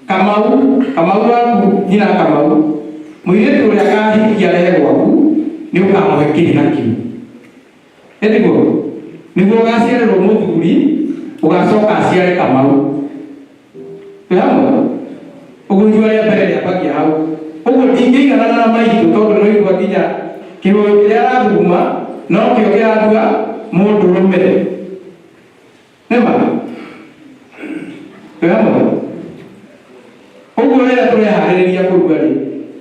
Kamau, Kamau waku nyina Kamau, mũirĩtu ũrĩa akahikia arehe gwaku nĩ ũkamũhe kĩrĩ na kĩu. Ĩtiguo? Nĩguo ũgaciarĩrwo mũthuri ũgacoka aciare Kamau. Twĩ hamwe? Ũguo irua rĩa mbere rĩambagia hau. Ũguo ndingĩiganana na maitũ tondũ nĩũraigua nginya kĩhũyũ kĩrĩa arathuguma nokĩo kĩratua mũndũrũme. Nĩma? Twĩ hamwe? Ũguo rĩrĩa tũreharĩrĩria kũrua rĩ,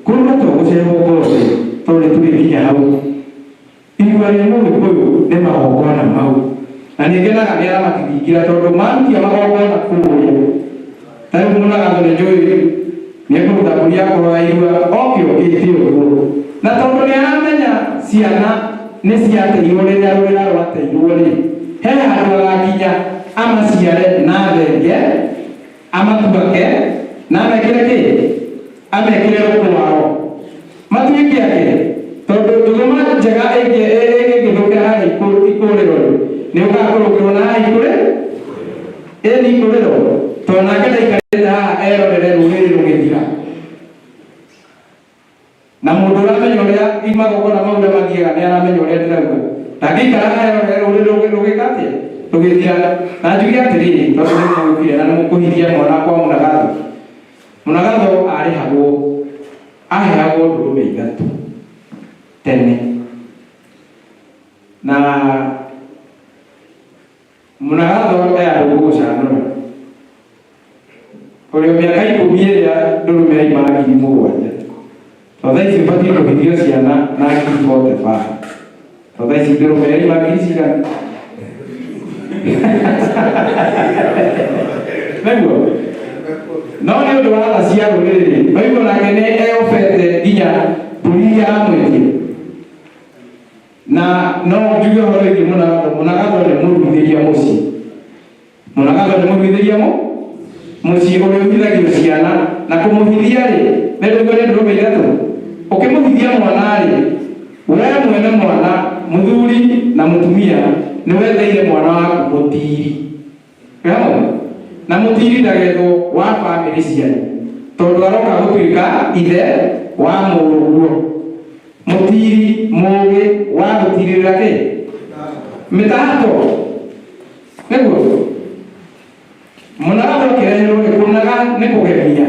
kũrua to gũcehwo ngothe tondũ nĩtũrĩ nginya hau. Irua rĩa Mũgĩkũyũ nĩ magongona mau. Na nĩ ngenaga nĩ aramati thingira tondũ marutia magongona kũrĩa. Ta rĩu Mũnagatho nĩ njũĩ nĩ ekũruta mbũri ya kũhoya irua oke okĩte ũguo. Na tondũ nĩ aramenya ciana nĩ ciateirwo rĩrĩa rũrĩra rwateirwo rĩ, he handũ agakinya amaciare na thenge, amatuake na amekĩre kĩ? Amekĩre rũkwaro. Matuĩke ake. Tondũ ndũrũma njega ĩngĩthũkĩra harĩa ikũrĩro-rĩ, nĩ ũkaga kũrũngĩrwo na haha ikũrĩ ĩni ikũrĩro, tondũ nake ndaikarĩte haha erorere rũrĩrĩ rũgĩthira. Na mũndũ ũramenya ũrĩa magongona mau ũrĩa mathiaga nĩ aramenya ũrĩa ndĩrauga. Ndangĩikara haha erorere rũrĩrĩ rũgĩka atĩa? Rũgĩthira. Na njuge atĩrĩrĩ, tondũ nĩ mũgĩũkire na nĩ mũkũhithia mwana kwa Mũnagatho. Mũnagatho arĩhagwo, aheagwo ndũrũme ithatũ tene. Na Mũnagatho e andũ gũgũcanũra. Ũrĩ o mĩaka ikũmi ĩrĩa ndũrũme yaima 7,000. To thaa ici ũbatiĩ kũhithio ciana na 45,000. To thaa ici ndũrũme yaima ngiri cigana? Nĩguo? No nĩ ũndũ wa tha cia rũrĩrĩ, waigua nake nĩ eobete nginya mbũri iria aramwĩtia. Na no njuge ũhoro wĩgiĩ Mũnagatho, Mũnagatho nĩ mũruithĩria mũciĩ. Mũnagatho nĩ mũruithĩria mũ mũciĩ ũrĩa ũhithagio ciana na kũmũhithia rĩ, nĩ ndũigua nĩ ndũrũme ithatũ. Ũkĩmũhithia mwana rĩ, We mwene mwana muthuri na mutumia nĩ wetheire mwana waku mũtiri. Wĩhamwe? Na mũtiri ndagethwo wa bamĩrĩ cianyu tondũ aroka gũtuĩka ithe wa mũrũguo. Mũtiri mũgĩ wa gũtirĩrĩra kĩ? Mĩtahato. Nĩguo? Mũnaga ũkĩreherwo nĩ kũnaga nĩ kũgemia.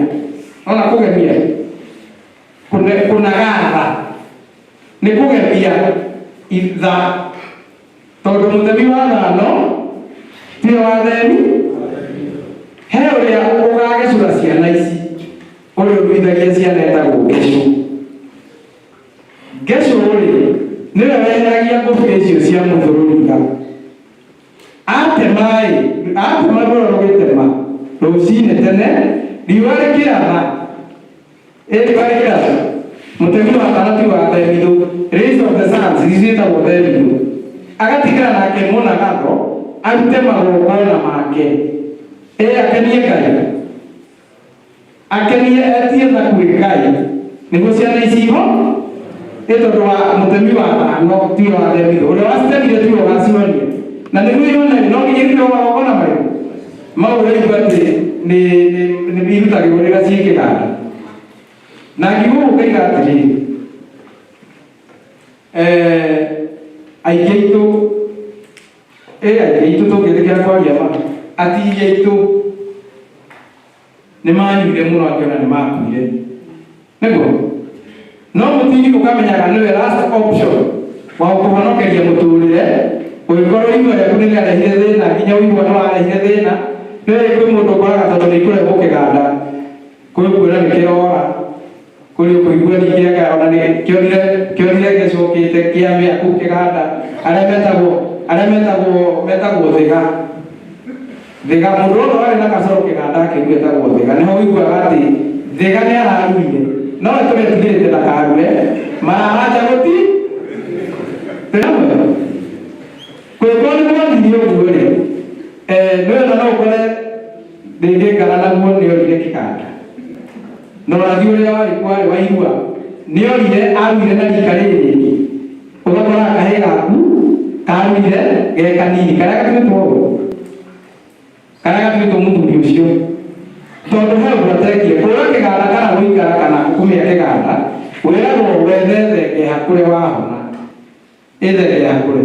Ona kũgemia. Kũnagatha. Nĩ kũgemia itha. Tondũ mũtemi wa thano tiwe wa themi. He ũrĩa ũgagecũra ciana ici. Ũrĩa ũruithagia ciana etagwo ngecũ. Ngecũ rĩ, nĩwe weheragia ngũbia icio cia mũthũrũriga. Atema-ĩ, atema rwĩro rũgĩtema rũcinĩ tene, riũa rĩkĩratha. Ĩ riũa rĩkĩratha. Mũtemi wa thano ti wa themithũ. Rays of the suns ici ciĩtagwo themithũ. Agatigĩra nake mũnagatho arute magongona make. Ĩ akenie Ngai. Akenie etie tha kwĩ Ngai nĩguo ciana ici iho ĩ tondũ wa mũtemi wa thano tiwe wa themithũ. Ũrĩa wacitemire tiwe ũgacionia. Na nĩguo ihone no nginya irutĩrwo magongona marĩkũ? Mau ũraigua atĩ nĩ nĩ irutagĩrwo rĩrĩa ciĩ kĩganda. Na ngiuga ũguo ngaiga atĩrĩrĩ, aingĩ aitũ, ĩ aingĩ aitũ tũngĩtĩkĩra kwaria ma, atiri aitũ nĩ manyuire mũno angĩ ona nĩ makuire. Nĩguo? No mũtiri ũkamenyaga nĩwe last option wa gũkũhonokeria mũtũrĩre ũngĩkorwo irua rĩaku nĩ rĩarehire thĩna nginya ũigua nĩ warehire thĩna. Nĩ kwĩ mũndũ ũkoraga tondũ nĩ ikũrehwo kĩganda, kwĩ ũkuona nĩ kĩrora, kũrĩ ũkũigua ningĩ anga ona nĩ kĩonire kĩonire gĩcokĩte kĩamĩa kũu kĩganda, arĩa metagwo arĩa metagwo metagwo thĩga. Thĩga mũndũ wothe warĩ na gacoro kĩganda akĩrua etagwo thĩga. Nĩho ũiguaga atĩ thĩga nĩ araruire. No we tũretigĩrĩte ndakarue. Mararanja gũti. Twĩhamwe? Kũngĩkorwo nĩ gwathire ũguo rĩ, nĩwe na no ũkore rĩngĩ ngara naguo nĩ orire kĩganda. Na ũrathi ũrĩa warĩ kuo warĩ wa irua. Nĩ orire aruire na rika rĩrĩ rĩngĩ. Ũgakora kahĩĩ gaku karuire ge kanini karĩa gatuĩtwo ũũ. Karĩa gatuĩtwo mũthuri ũcio. Tondũ he ũndũ atekire. Kũra kĩganda kana gũikara kana kũmĩa kĩganda, wĩragwo wethe thenge hakũre wahona. Ĩ thenge hakũre.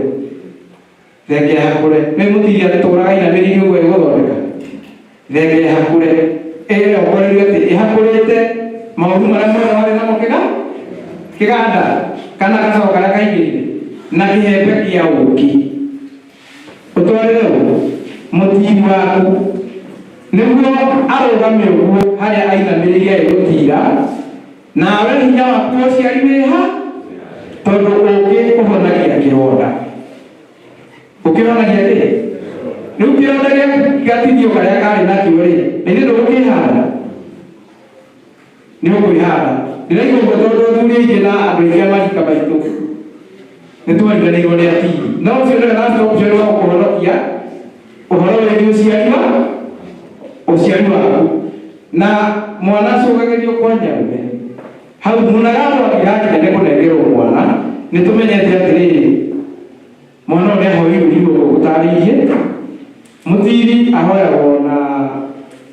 Thenge hakũre. Nĩ mũtiri atũraga inamĩrĩirie ũguo ĩgũthondeka. Thenge hakũre. Ĩrongoreirio atĩ ĩhakũrĩte maũru marĩa mothe warĩ namo kĩga kĩganda kana gacoro karĩa kaingĩrire na kĩhembe kĩa ũkĩ. Ũtwarĩre ũ? Mũtiri waku. Nĩguo arũgame ũguo harĩa ainamĩrĩirie agĩgũtira, nawe hinya waku wa ũciari wĩ ha? Tondũ ũkĩ ũhonagia kĩronda. Ũkĩhonagia kĩ? Rĩu kĩronda gĩaku gatinio karĩa karĩ nakĩo rĩ, na ithuĩ ndũgũkĩhanda? Nĩ ũkwĩhanda. Ndĩraigua ũguo tondũ athuri aingĩ na andũ aingĩ a marika maitũ nĩ twariganĩirwo nĩ atini. No ũcio nĩwe last option wa gũkũhonokia ũhoro wĩgiĩ ũciari wa ũciari waku. Na mwana acũgagĩrio kwa nyarũme. Hau mũnagatho angĩgakinya nĩ kũnengerwo mwana, nĩ tũmenyete atĩrĩrĩ, mwana ũyũ nĩ ahoirwo irua ũguo ngũtarĩirie. Mũtiri ahoyagwo na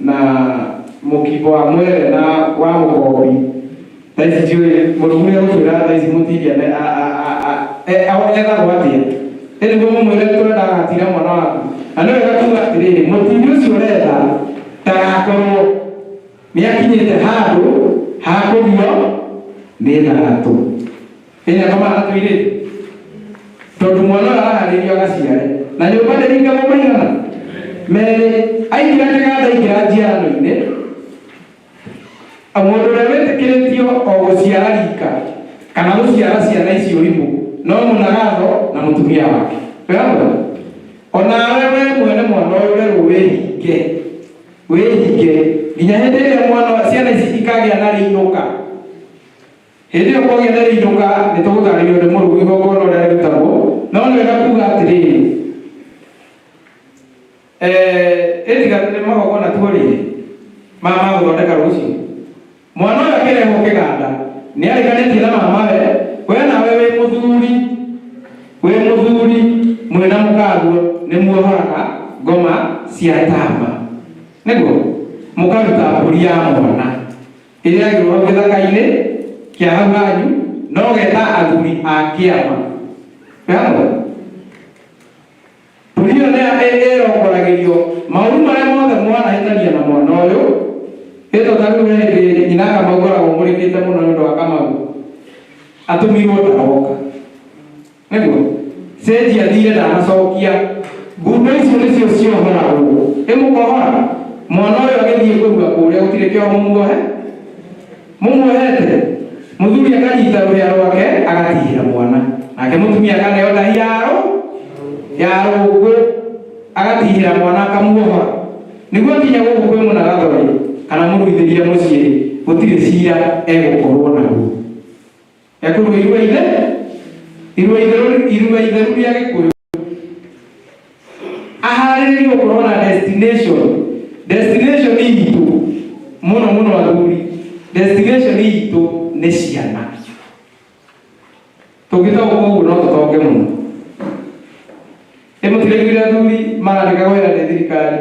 na mũkimbo wa mwere na wa mũkombi. Thaa ici ndiũĩ mũrũmu nĩ egũtwĩra thaa ici mũtiri ane ethagwo atĩa. Ĩ nĩguo mũmwĩre tũrenda agatira mwana waku. Na nĩ wega kuga atĩrĩrĩ, mũtiri ũcio ũretha ndagakorwo nĩ akinyĩte handũ ha kũgio nĩ tharatũ. Ĩ nĩ akomaga na tũirĩtu? Tondũ mwana ũyũ araharĩrio agaciare. Na nyũmba ndĩringagwo maigana? Merĩ. Aingĩra kĩganda aingĩra njiarano-inĩ. Mũndũ ũrĩa wĩtĩkĩrĩtio o gũciara rika kana gũciara ciana icio ũrimũ no mũnagatho na mũtumia wake. Wĩramũra? Onawe we mwene mwana ũyũ ũrerwo wĩhinge. Wĩhinge nginya hĩndĩ ĩrĩa mwana ciana ici ikagĩa na rĩinũka. Hĩndĩ ĩyo kwagĩa na rĩinũka nĩ tũgũtarĩrio nĩ mũrũgu igongona ũrĩa rĩrutagwo, no nĩ wega kuga atĩrĩrĩ, ĩtiga nĩ magongona tuorĩire ma ma gũthondeka rũciũ. Mwana ũyũ akĩrehwo kĩganda nĩ arĩkanĩtie na mamawe, we nawe Nawe wĩ mũthuri, wĩ mũthuri mwĩna mũkaguo nĩ muohoraga ngoma cia tama nĩguo mũkaruta mbũri ya mwana ĩrĩa yagĩrĩirwo hau gĩthaka-inĩ kĩa hau hanyu no geta athuri a kĩama. Twĩ hamwe? Mbũri ĩyo nĩ ĩrongoragĩrio maũru marĩa mothe mwanahĩtania na mwana ũyũ. Ĩto ta rĩu he hĩndĩ nyina Kamau ngoragwo mũrĩkĩte mũno nĩ ũndũ wa Kamau atũmirwo ndaroka nĩguo cenjia athire ndanacokia. Ngundo icio nĩcio ciohoragwo ĩ mũkohora mwana ũyũ agĩthiĩ kũrua kũrĩa gũtirĩ kĩoho mũmuohe mũmuohete. Mũthuri akanyita rũhĩa rwake agatihĩra mwana, nake mũtumia akaneo ndahi ya rũngũ agatihĩra mwana akamuohora nĩguo akinya gũkũ kwĩ mũnagathori kana mũruithĩria mũciĩ gũtirĩ cira egũkorwo naguo. Ekũrua irua ithe irua itheru irua itheru rĩa Gĩkũyũ aharĩrĩrio gũkorwo na destination. Destination itũ mũno mũno athuri, destination itũ nĩ ciana. Tũngĩtaũkwo ũguo no tũtonge mũno. Ĩ mũtiraiguire athuri marandĩka wĩra nĩ thirikari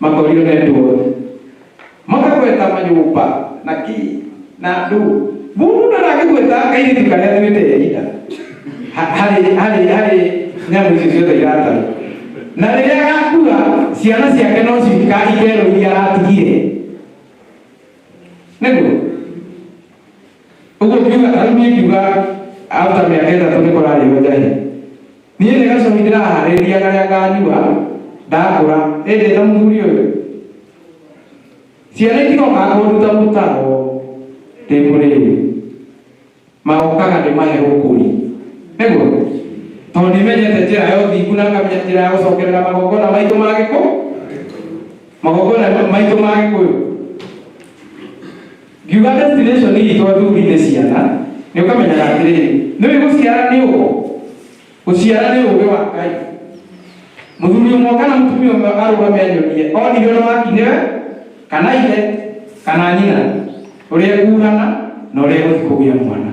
makorio nĩ andũ othe makagweta manyũmba na kĩ na andũ mũndũ ndarangĩgweta kairĩtu karĩa atuĩte ihinda harĩ harĩ harĩ nyamũ icio ciothe iratarwo, na rĩrĩa agakua ciana ciake no ciika ikerwo iria aratigire. Nĩguo ũguo ngiuga ta rĩu niĩ ngiuga after mĩaka 3 nĩ kũrarĩo njahi. Niĩ nĩ gacohi ndĩraharĩrĩria karĩa nganyua ndakũra ĩndĩ ta mũthuri ũyũ ciana itigokaga kũnduta mũtaro ndĩ mũrĩu, magokaga ndĩmahe ũkũri nĩguo tondũ nĩmenyete njĩra ya ũthingu na ngamenya njĩra ya gũcokerera magongona maitũ ma Gĩkũyũ, magongona maitũ ma Gĩkũyũ. Ngiuga destination itũ athuri nĩ ciana, nĩ ũkamenyaga atĩrĩrĩ, nĩ ũĩ gũciara nĩ ũgo, gũciara nĩ ũgĩ wa Ngai. Mũthuri ũmwe kana mũtumia ũmwe arũgame anyonie onire ũrĩa waki nĩwe kana ithe kana nyina ũrĩa ekuhana na ũrĩa egũthiĩ kũgĩa mwana.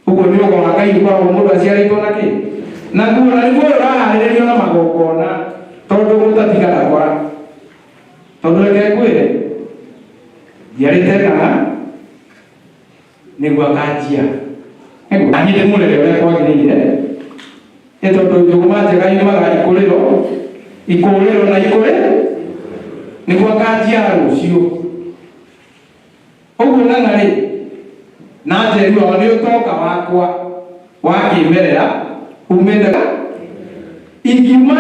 Ũguo nĩ ũgo wa Ngai ũkoragwo mũndũ aciarĩtwo na kĩ naguo, na nĩguo ũyũ ũraharĩrĩrio na magongona tondũ ũtatiga ndakora. Tondũ reke ngwĩre njiarĩte ng'ang'a nĩguo akanjia nĩguo niĩ ndĩmũrere ũrĩa kwagĩrĩire, nĩ tondũ njũgũma njega yumaga ikũrĩro ikũrĩro na ikũrĩ nĩguo akanjiara rũciũ. Ũguo ng'ang'a rĩ na njeri wao nĩ ũtonga wakwa wa kĩmerera umĩte ingiuma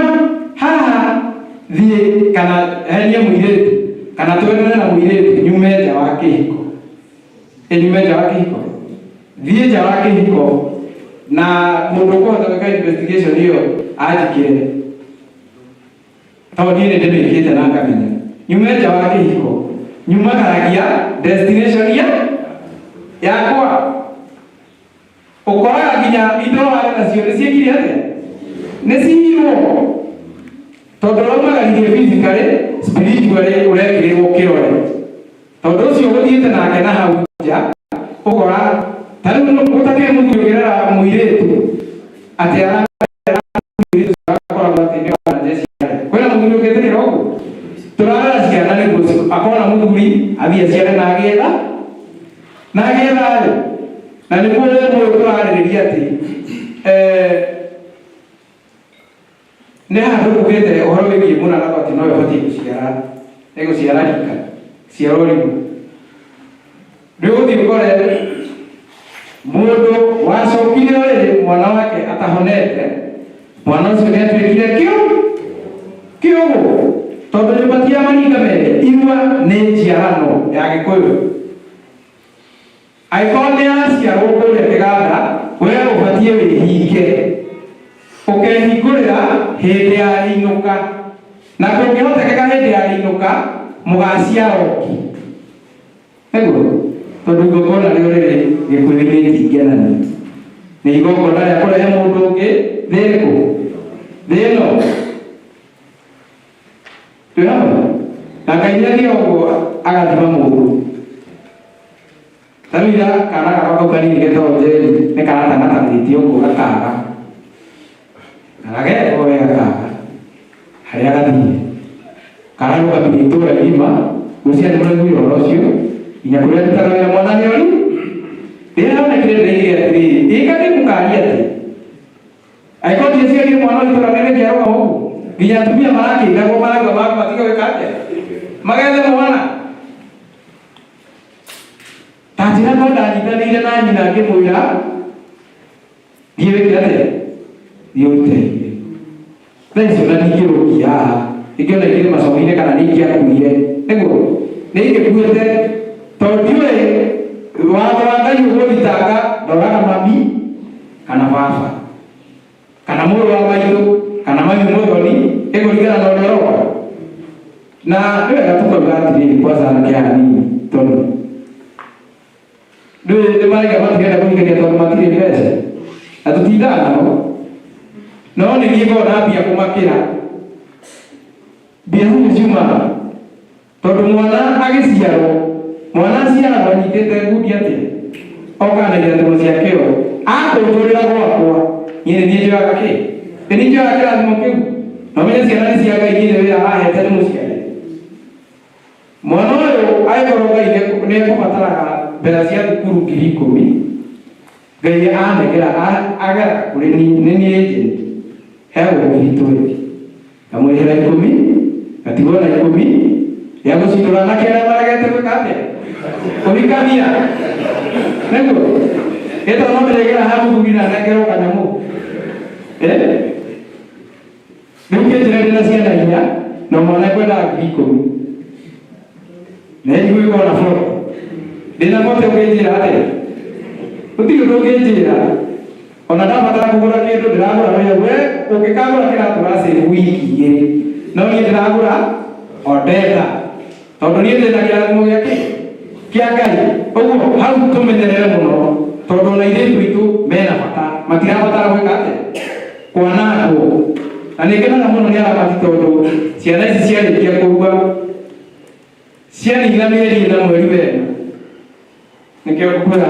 haha thiĩ kana henie mũirĩtu kana twendane na mũirĩtu nyume nja wa kĩhiko. Ĩ nyume nja wa kĩhiko, thiĩ nja wa kĩhiko na mũndũ ũkũhota gwĩka investigation ĩyo anjĩkĩre tondũ niĩ nĩ ndĩmĩkĩte na ngamenya. Nyume nja wa kĩhiko nyumagaragia destination ya yakwa ũkoraga nginya indo warĩ nacio nĩ ciĩkire atĩa, nĩ ciirwo, tondũ ũraumagaririe physically, spiritually ũrekĩrĩrwo kĩrore tondũ ũcio ũgũthiĩte nake na hau nja ũkora ta rĩu gũtakĩrĩ mũthuri ũngĩrera mũirĩtu atĩ ararera mũirĩtu akoragwo atĩ nĩ wa nja ciana. Kwĩna mũthuri ũngĩtĩkĩra ũguo? Tũrarera ciana nĩguo akona mũthuri athiĩ aciare na agĩe tha na agĩe thayũ, na nĩguo ũyũ tũrarĩrĩria atĩ nĩ haha tũkugĩte ũhoro wĩgiĩ mũnanatho atĩ nowe ũbatiĩ gũciara ĩgũciara rika ciarwo rĩmwe. Nĩ ũgũthiĩ ũkore mũndũ wacokire rĩrĩ mwana wake atahonete, mwana ũcio nĩ atuĩkire kĩũgũ tondũ nyũmba ti ya maringa merĩ, irua nĩ njiarano ya Gĩkũyũ. Angĩkorwo nĩ araciarwo kũrĩa kĩganda, we ũbatiĩ wĩhinge ũkehingũrĩra hĩndĩ ya rĩinũka, na kũngĩhotekeka hĩndĩ ya rĩinũka mũgaciara ũngĩ nĩguo, tondũ igongona rĩo rĩrĩ Gĩkũyũ-inĩ ti ngenani, nĩ igongona rĩa kũrehe mũndũ ũngĩ thĩ ĩrĩkũ, thĩ ĩno. Twĩ hamwe na Ngai nĩ athiaga ũguo agathima mũndũ. Tarĩu ira kana gakwa kau kanini getagwo Njeri nĩ karatangatanĩtie ũguo gakaga na gagetwo wega kaga harĩa gathiĩ kararũgamirie itũra igima gwĩciria nĩ mũraiguire ũhoro ũcio nginya kũrĩa ndutaga wĩra mwana nĩ ori rĩrĩa ndonekire ndĩraigire atĩrĩrĩ ĩka ndĩmũkaria atĩ angĩkorwo ndiaciarire mwana wa itũra rĩrĩ ngĩarũgama ũguo nginya atumia marakĩiragwo marauga matige gwĩka atĩa magethe mwana ta njĩra no ndanyitanĩire na nyina ngĩmwĩra thiĩ wĩke atĩa thiĩ ũrute thaa icio na ndingĩrũkia haha ingĩona igĩrĩ macomo-inĩ kana nĩ ingĩakuire nĩguo nĩ ingĩkuĩte tondũ ndiũĩ watho wa Ngai ũgũthitanga ndoraga mami kana baba kana mũrũ wa maitũ kana mami mũthoni ĩkũringana na ũrĩa ũroka na nĩ wega tũkauga atĩrĩrĩ kwanza anake aya anini tondũ nĩ maraiga matirenda kũhikania tondũ matirĩ mbeca na tũtindaga nao no nĩ niĩ ngoragwo na mbia kũmakĩra mbia icio ciumaga tondũ mwana agĩciarwo mwana aciaragwo anyitĩte ngundi atĩa okaga na irathimo cia kĩo akũnjũrĩra gwakwa niĩ nĩ niĩ njoyaga kĩ nĩ niĩ njoyaga kĩrathimo kĩu na ũmenye ciana nĩ cia Ngai niĩ nĩ wĩra ahete nĩ mũciari mwana ũyũ angĩkorwo Ngai nĩ ekũbataraga mbeca cia thukuru 10,000 Ngai anengera agera kũrĩ niĩ nĩ niĩ agent heagwo ngiri twendi ngamũrĩhĩra ikũmi ngatigwo na ikũmi rĩa gũcindũra anake arĩa maregete gwĩka atĩa kũhikania nĩguo ĩto no ndĩrĩgera ha mũthuri na anengerwo kanyamũ eh rĩu kĩnjĩra ndĩna ciana inya na mwana ekwendaga 10,000 na ndigũgĩkorwo na bote ndĩna bote ũngĩnjĩra atĩa gũtirĩ ũndũ ũngĩnjĩra ona ndabatara kũgũra kĩndũ ndĩragũra wee we ũngĩkagũra kĩratũ ũracĩvu wiki igĩrĩ no niĩ ndĩragũra o ndenda tondũ niĩ ndĩna kĩrathimo gĩa kĩ kĩa Ngai ũguo hau tũmenyerere mũno tondũ ona airĩtu aitũ mena bata matirabatara gwĩka atĩa kwanangwo na nĩ ngenaga mũno nĩ aramati tondũ ciana ici ciarĩkia kũrua cianina mĩeri ĩna mweri wena nĩkĩo ngũkwĩra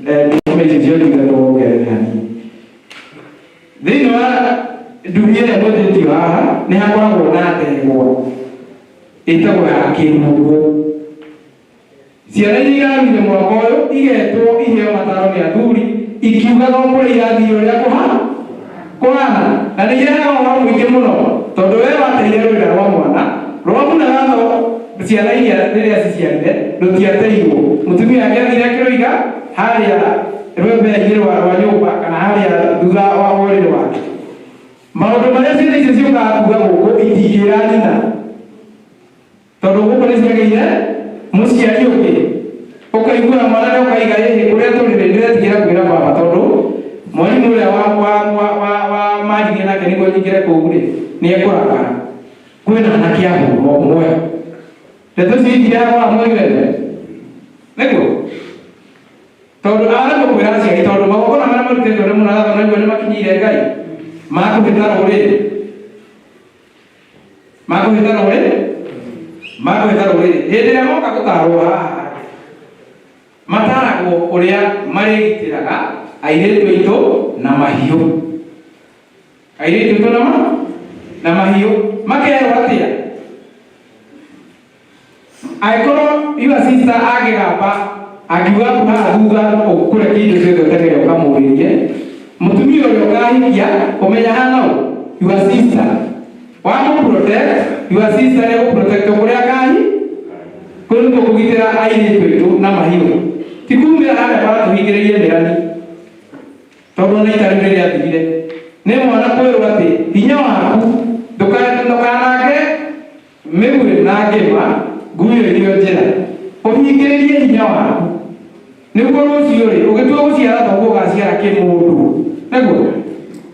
ndũme icio ciothe tuongerere hanini thĩinĩ wa nduhi ĩrĩa mwĩtĩtio haha nĩ hakoragwo na ndegwa ĩtagwo ya kĩrungo ciana iria iraruire mwaka ũyũ igetwo iheo mataro nĩ athuri ikiugaga o kũrĩa irathiĩ ũrĩa kũha kũhana na nĩ irehaga ũhoro mũingĩ mũno tondũ we wateire rwĩra rwa mwana rwamunaga tho ciana iria rĩrĩa ciciarire rũtiateirwo mũtumia ake athire akĩrũiga harĩa rwembere-inĩ rwa rwa nyũmba kana harĩa thutha wa ũrĩrĩ wake maũndũ marĩa ciana icio ciũkaga kuga gũkũ itingĩra nyina tondũ gũkũ nĩ ciagĩire mũciari ũngĩ ũkaigua mwana nĩ ũkaiga ĩhĩ kũrĩa tũrĩ rĩ ndĩretigĩra kwĩra baba tondũ mwarimũ ũrĩa wa wa wa wa wa maririe nake nĩguo nyingĩre kũu rĩ nĩ ekũrakara kwĩna anake ahũrwo ũmwe ndeto icio itiraga wa mweri wene nĩguo tondũ aremwo kwĩra aciari tondũ magongona marĩa marutĩtwo nĩ mũnagatho naiguo nĩ makinyĩire Ngai makũhĩta rũrĩrĩ makũhĩta rũrĩrĩ makũhĩta rũrĩrĩ hĩndĩ ĩrĩa moka gũtarwo haha mataragwo ũrĩa marĩgitĩraga airĩtu aitũ na mahiũ airĩtu aitũ na ma na mahiũ makerwo atĩa angĩkorwo your sister angĩgamba angiuga haha thutha ũkũrekia indo ciothe ũteng'ere ũkamũrĩrie mũtumia ũrĩa ũkahikia ũmenya hana ũ your sister wamũ protect your sister nĩ gũ protect kũrĩa akahi kũu nĩkuo kũgitĩra airĩtu aitũ na mahiũ ti kumĩra harĩa bara tũhingĩrĩrie mĩrani tondũ ona ita rĩu rĩrĩa athirire nĩ mwana kwĩrwo atĩ hinya waku ndũkanange mĩguĩ na ngĩma nguyo irio njĩra ũhingĩrĩrie hinya waku nĩguo rũciũ rĩ ũgĩtua gũciara thoguo ũgaciara kĩmũndũ nĩguo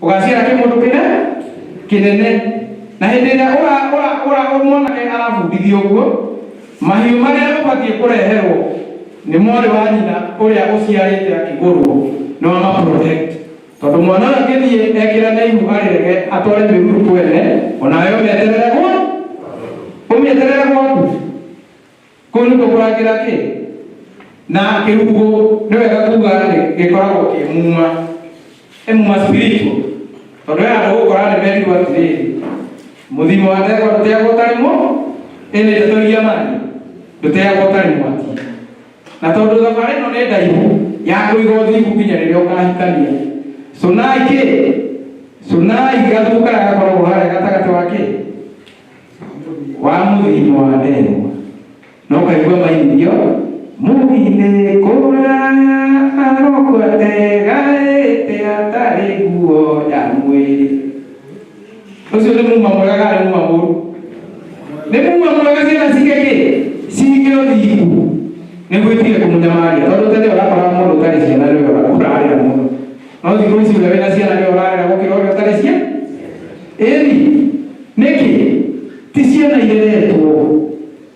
ũgaciara kĩmũndũ kĩne kĩnene na hĩndĩ ĩrĩa ũra ũra ũra mwanake arabundithio ũguo mahiũ marĩa ũbatiĩ kũreherwo nĩ mwarĩ wa nyina ũrĩa ũciarĩte akĩgũrwo no ama protect tondũ mwana ũyũ angĩthiĩ ekĩrane ihu arĩrege atware mĩruru kwene onawe ũmĩeterere gwa ũmĩeterere gwaku kũu nĩkuo kũrangĩra kĩ Na kĩrugũ nĩ wega kuga gĩkoragwo kĩ muma, ĩ muma spiritual, tondũ he andũ gũkora nĩ merirwo atĩrĩrĩ, mũthimo wa ndegwa ndũteagwo ũtarĩ mũ ĩ nĩ ndeto iria mani ndũteagwo ũtarĩ mwaki. Na tondũ thabarĩ ĩno nĩ ndaihu ya kũiga ũthingu nginya rĩrĩa ũkahikania, cũnai kĩ cũnai gathubu karĩa gakoragwo harĩa gatagatĩ wa kĩ wa mũthimo wa ndegwa, na ũkaigua mainithio mũgithĩ kũraya arokua tegaĩte atarĩ nguo ya mwĩrĩ. Ũcio nĩ muma mwega kana nĩ muma mũru? Nĩ muma mwega. Ciana cige kĩ cige ũthingu nĩguo itige kũmũnyamaria, tondũ tene ũrakoraga mũndũ ũtarĩ ciana nĩwe ũrarĩra mũno, no thikũ ici ũrĩa wĩna ciana nĩwe ũrarĩra gũkĩra ũrĩa ũtarĩ ciana. Ĩni nĩkĩ ti ciana ireretwo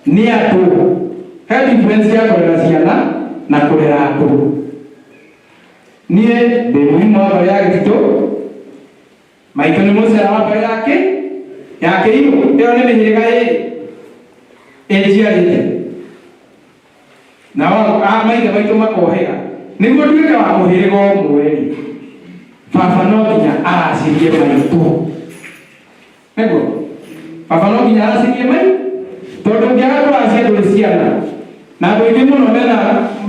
nĩ andũ? He difference ya kũrera ciana na kũrera andũ. Niĩ ndĩ mũrimũ wa mbarĩ ya Gĩtitũ, maitũ nĩ mũcera wa mbarĩ yake ya Kĩirũ. Ĩyo nĩ mĩhĩrĩga ĩrĩ ĩnjiarĩte, nao a maithe maitũ makohĩga nĩguo nduĩke wa mũhĩrĩga ũmwe rĩ, baba no nginya aracirie maitũ, nĩguo baba no nginya aracirie mai, tondũ ũngĩaga kũracia ndũrĩ ciana. Na andũ aingĩ mũno mena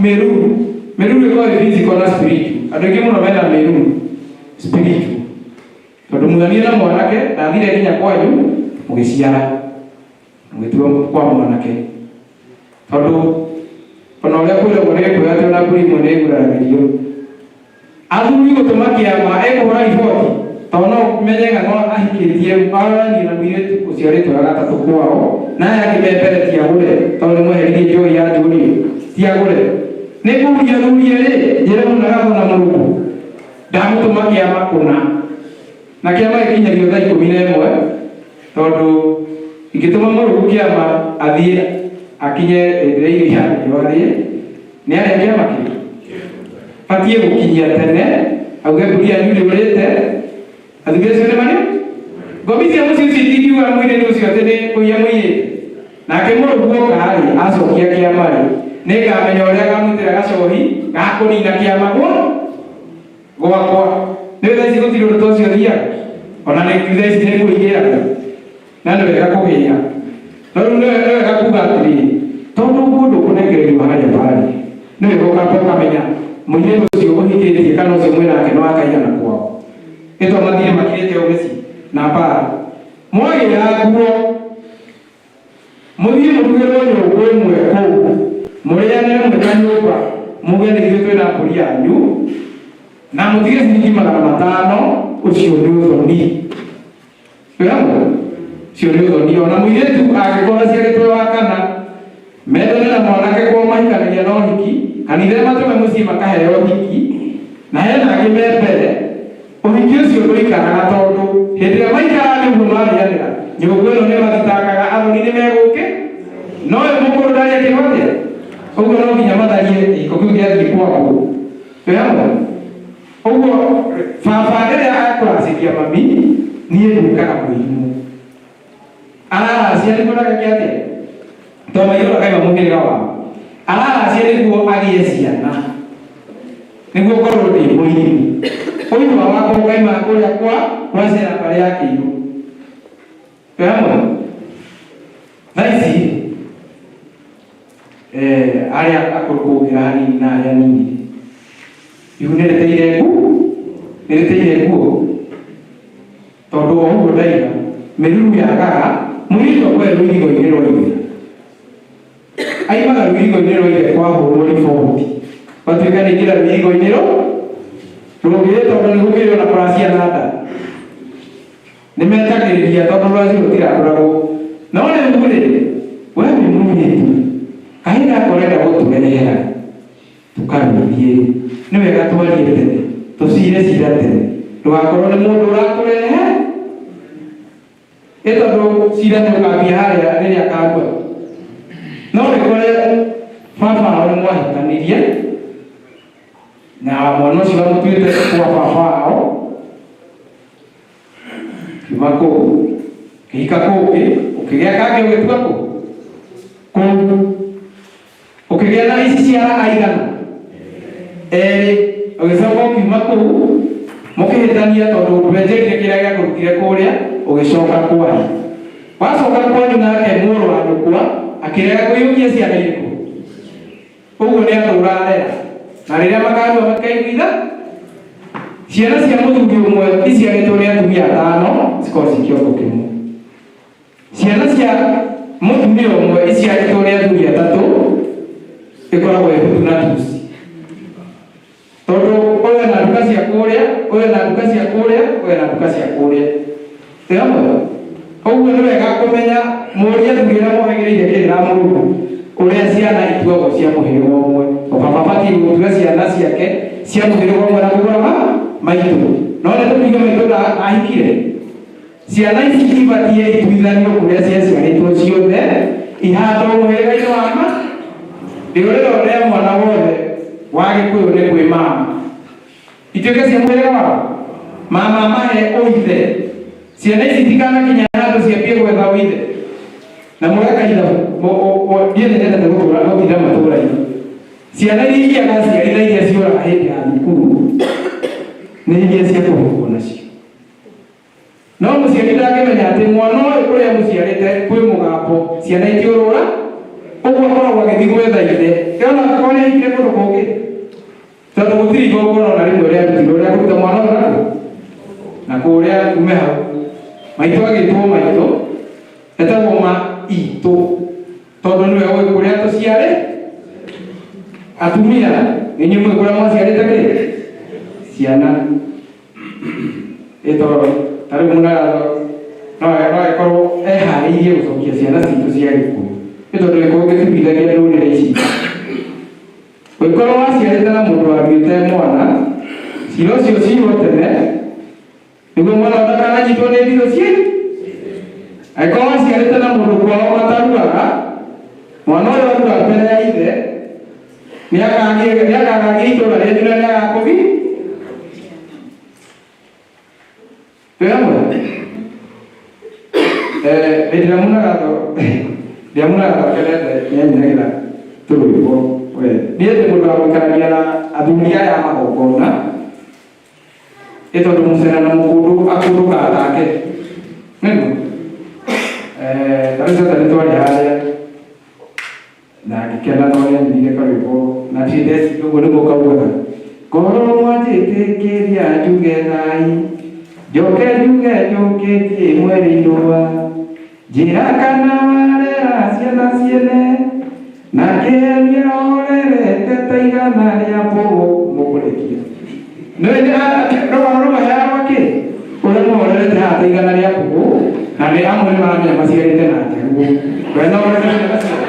mĩruru. Mĩruru ĩkoragwo ĩ physical na spiritual. Andũ aingĩ mũno mena mĩruru spiritual, tondũ mũthanie na mwanake ndathire nginya kwanyu mũgĩciara mũgĩtua kwa mwanake, tondũ ona ũrĩa kwĩragwo nĩ gĩkũyũ atĩ ona mbũri imwe nĩ ĩguraragĩrio. Athuri gũtũma kĩama ekũhũra riboti, tondũ no menye ng'ang'o ahikĩtie aroranie na mũirĩtu ũciarĩtwo ya gatatũ kwao, na aya angĩ me mbere ti agũre, tondũ nĩ mweheririe njohi ya njũriũ ti agũre. Nĩ kũhuria athuri erĩ njĩre mũna gatho na mũrũngũ ndamũtũma kĩama kũna, na kĩama gĩkinyagio thaa 11, tondũ ingĩtũma mũrũngũ kĩama athiĩ akinye hĩndĩ ĩrĩa irio iharĩrio arĩe nĩ arĩa kĩama kĩu batiĩ gũkinyia tene, auge mbũri yanyu nĩ ũrĩte. Athuri acio nĩ marĩ ngomi cia mũciĩ ũcio, itingiuga mũirĩtu ũcio atĩ nĩ kũiya mũiyĩte. Nake mũrũgu oka rĩ, acokia kĩama rĩ, nĩ ngamenya ũrĩa ngamwĩtĩra gacohi gakũnina kĩama gwa gwakwa. Nĩ thaa ici gũtirĩ ũndũ ta ũcio thiaga, ona nĩ thaa ici nĩ kũigĩraga, na nĩ wega kũgĩra, no rĩu nĩ wega kuga atĩrĩrĩ, tondũ ũguo ndũkũnengererio harĩa mbarĩ, nĩ wega ũkamba ũkamenya mũirĩtu ũcio ũhikĩtie kana ũcio mwĩnake nĩ wakaigana kwao. Ĩtwa mathirĩ makirĩte o mĩciĩ na mbara. Mwagĩra nguo mũthiĩ mũrugĩrwo nyũngũ ĩmwe kũu, mũrĩanĩre mwĩ kanyũmba, muge nĩ ithuĩ twĩna mbũri yanyu, na mũtige ciringi 500. Ũcio nĩ ũthoni. Twĩhamwe, ũcio nĩ ũthoni. Ona mũirĩtu angĩkorwo aciarĩtwo wa kana, mendane na mwanake kwao mahikanagia na ũhiki, kanitha ĩmatũme mũciĩ makaheo ũhiki, na hena angĩ me mbere, ũhiki ũcio ndũikaraga, tondũ hĩndĩ ĩrĩa maikaraga nĩguo marĩanĩra nyũngũ ĩno nĩ mathitangaga athoni nĩ megũke, no ũyũ mũkũrũ ndarĩ akĩrwo atĩa. Ũguo no nginya matharie gĩko kĩu gĩathiĩ kwakwo. Twĩhamwe ũguo, baba rĩrĩa akũracĩria mami, niĩ nduĩkaga mũirimũ araracia nĩguo ndageke atĩa, to maiyũra kaima mũhĩrĩga wao, araracia nĩguo agĩe ciana, nĩguo ngorwo ndĩ mũirimũ ũinwa wakwa ũkaima kũrĩa kwa gwacera mbarĩ ya Kĩirũ. Twĩhamwe thaa ici, arĩa akũrũ kũngĩra hanini na arĩa nini, ihu nĩ rĩteire nguo, nĩ rĩteire nguo, tondũ o ũguo ndaiga mĩruru yagaga mũirĩtu akoya rũirigo-inĩ rwa ithe, aimaga rũirigo-inĩ rwa ithe kwahũrwo riboti, gwatuĩka nĩ ingĩra rũirigo-inĩ rũ rũngĩ, tondũ nĩ gũkĩrĩ ona kũracia na nda nĩ metagĩrĩria, tondũ rũracio rũtiratũragwo. No rĩu rĩ, we wĩ mũirĩtu, kahĩ gaka ũrenda gũtũrehera tũkarũithie, nĩ wega twarie tene, tũcire cira tene, ndũgakorwo nĩ mũndũ ũratũrehe ĩ, tondũ cira nĩ ũkambia harĩa rĩrĩa akarua. No wĩkore baba wao nĩ mwahikanirie na mwana ũcio wamũtuĩte kwa baba wao, kiuma kũu kĩhika kũngĩ, ũkĩgĩa kangĩ, ũgĩtua kũ kũu ũkĩgĩa na ici. Agĩciara aigana erĩ. Ũgĩcoka ũkiuma kũu mũkĩhĩtania tondũ ndwenjeire kĩrĩa gĩakũrutire kũrĩa, ũgĩcoka kwanyu. Wacoka kwanyu nake mũrũ wa nyũkwa akĩrega kũiyũkia ciana irĩkũ. Ũguo nĩ andũ ũrarera, na rĩrĩa makarua makaiguitha ciana cia mũthuri ũmwe iciarĩtwo nĩ atumia atano cikorwo ci kĩongo kĩmwe. Ciana cia mũtumia ũmwe iciarĩtwo nĩ athuri atatũ ĩkoragwo ĩ hutu na tusi, tondũ ũyũ ena nduka cia kũrĩa, ũyũ ena nduka cia kũrĩa, ũyũ ena nduka cia kũrĩa. Twĩ hamwe? Ũguo nĩ wega kũmenya mũrie athuri arĩa mohĩgĩrĩire kĩrĩra Mũrungu ũrĩa ciana ituagwo cia mũhĩrĩga ũmwe. Baba abatiĩ gũtua ciana ciake cia mũhĩrĩga ũmwe na kũgũra ma maitũ. No nĩ tũkiuge maitũ ndahikire. Ciana ici ibatiĩ ituithanio kũrĩa ciaciarĩtwo ciothe ihandwo mũhĩrĩga-inĩ wa ma. Rĩũrĩro rĩa mwana wothe wa Gĩkũyũ nĩ kwĩ mama. Ituĩke cia mũhĩrĩga wao. Mama mahe ũithe. Ciana ici itikanakinya handũ ciambie gwetha ũithe. Na mũreka ithabu. Niĩ nĩ nyendete gũtũra gũtinda matũra-inĩ. Ciana iria igiaga aciari na iria ciũraga hĩndĩ ya thukuru nĩ iria cia kũhĩkwo nacio. No mũciari ndangĩmenya atĩ mwana ũyũ kũrĩa mũciarĩte kwĩ mũgambo ciana ikĩũrũra, ũguo akoragwo agĩthiĩ gwetha ithe. Ona angĩkorwo nĩ ahikire kũndũ kũngĩ, tondũ gũtirĩ igongona ona rĩmwe rĩarutirwo rĩa kũruta mwana ũyũ nakũ na kũrĩa ume hau. Maitũ agĩtwo maitũ, etagwo ma itũ, tondũ nĩwe ũĩ kũrĩa tũciarĩ. Atumia nĩ inyuĩ mũĩ kũrĩa mwaciarĩte kĩ ciana. Ĩtoro ta rĩu mũnagatho no agĩkorwo eharĩirie gũcokia ciana citũ cia Gĩkũyũ, nĩ tondũ Gĩkũyũ gĩtiguithagia ndũrĩrĩ ici. Ũngĩkorwo waciarĩte na mũndũ waruĩte mwana, cira ũcio cirwo tene nĩguo mwana ndakananyitwo nĩ thirũ ci. Angĩkorwo waciarĩte na mũndũ kwao mataruaga, mwana ũyũ arua mbere ya ithe nĩakagagia itũra rĩanyu na nĩagakũbi. Twĩ hamwe? Hĩndĩ ĩrĩa mũnagatho rĩrĩa mũnagatho akenete nĩanyinagĩra tũrwĩmbo. We niĩ ndĩ mũndũ wa gũikarania na athuri aya a magongona, ĩ tondũ mũcera na mũkũndũ akũndũkaga take nĩguo. Ta rĩu Saturday twarĩ harĩa na ngĩkena tondũ nĩanyinire karwĩmbo na ndirĩ ndeciria ũguo nĩguo kaugaga, korwo mwanjĩtĩkĩria njuge thai njoke njuge njũkĩtie mweri ndũa njĩra kana warera ciana ciene na kĩenia ũrerete ta igana rĩa mbũgũ. Mũkũrĩkia nĩwe rũgano rũmaheagwo kĩ ũrĩa mũhorerete haha ta igana rĩa mbũgũ, na nĩ amwe nĩ maramenya maciarĩte na njaruo. We no ũrere ciana ciaku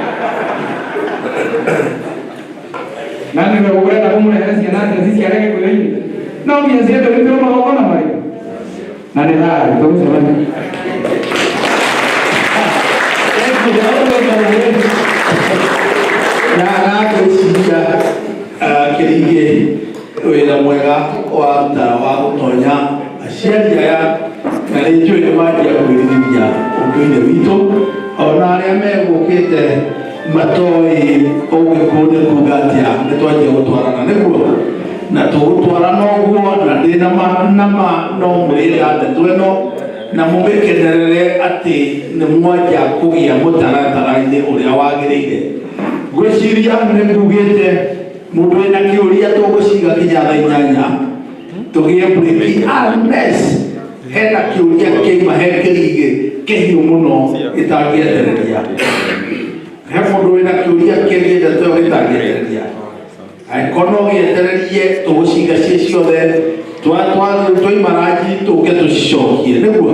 na nĩwe ũrenda kũmũrehere ciana atĩa ciciare Gĩkũyũ-inĩ? No nginya ciende rutĩrwo magongona marĩkũ na nĩ thayũ tũgũcemania. Na na ngwĩciria kĩringĩ wĩra mwega waruta wa gũtonya aciari aya, na nĩ njũĩ nĩ manjia kwĩrirĩria ũndũire witũ, ona arĩa megũkĩte matoĩ ũgĩkũyũ nĩ kuga atĩa. Nĩ twanjia gũtwarana nĩguo na tũgũtwarana ũguo, na ndĩ na ma na ma no mũrĩenda ndeto ĩno na mũmĩkenerere atĩ nĩ mwanjia kũgĩa mũtaratara-inĩ ũrĩa wagĩrĩire. Ngwĩciria nĩ ngugĩte mũndũ wĩna kĩũria tũgũciga nginya thaa 8 tũgĩe break, unless hena kĩũria kĩaima he kĩrigĩ kĩhiũ mũno gĩtangĩetereria. He mũndũ wĩna kĩũria kĩgiĩ ndeto ĩyo gĩtangĩetereria? Angĩkorwo no gĩetererie, tũgũciga ciĩ ciothe, twaima ranji tũke tũcicokie nĩguo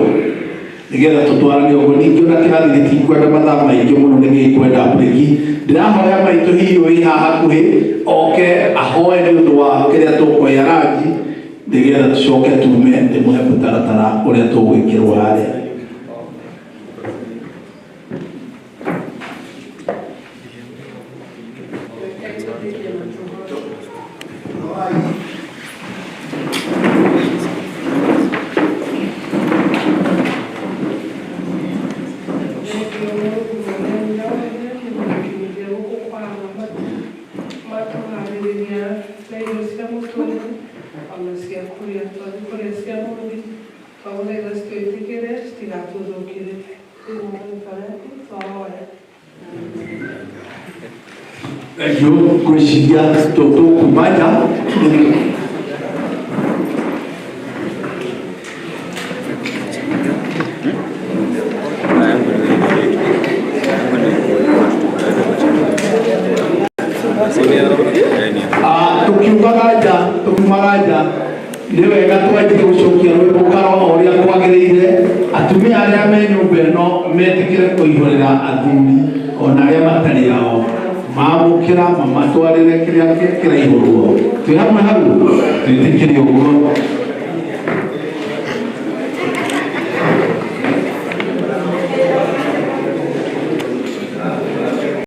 nĩgetha tũtwarane ũguo. Ningĩ ona kĩrathi gĩtikwenda mathaa maingĩ mũno, nĩ gĩkwenda breki. Ndĩrahoya maitũ hihi wĩ haha hakuhĩ oke ahoe nĩ ũndũ wa kĩrĩa tũkũrĩa ranji, nĩgetha tũcoke tume ndĩmũhe mũtaratara ũrĩa tũgwĩkĩrwo harĩa. Twahoya. Thengiũ. Ngwĩciria tũkuma nja. Tukiumaga nja, tukiumaga nja, nĩ wega twanjie gũcokia rwĩmbo karo o ũrĩa kwagĩrĩire. Atumia arĩa me nyũmba ĩno metĩkĩre kũihũrĩra athuri ona arĩa matarĩ ao, mamũkĩra mamatwarĩre kĩrĩa kĩraihũrwo. Twĩ hamwe hau, twĩtĩkĩre ũguo.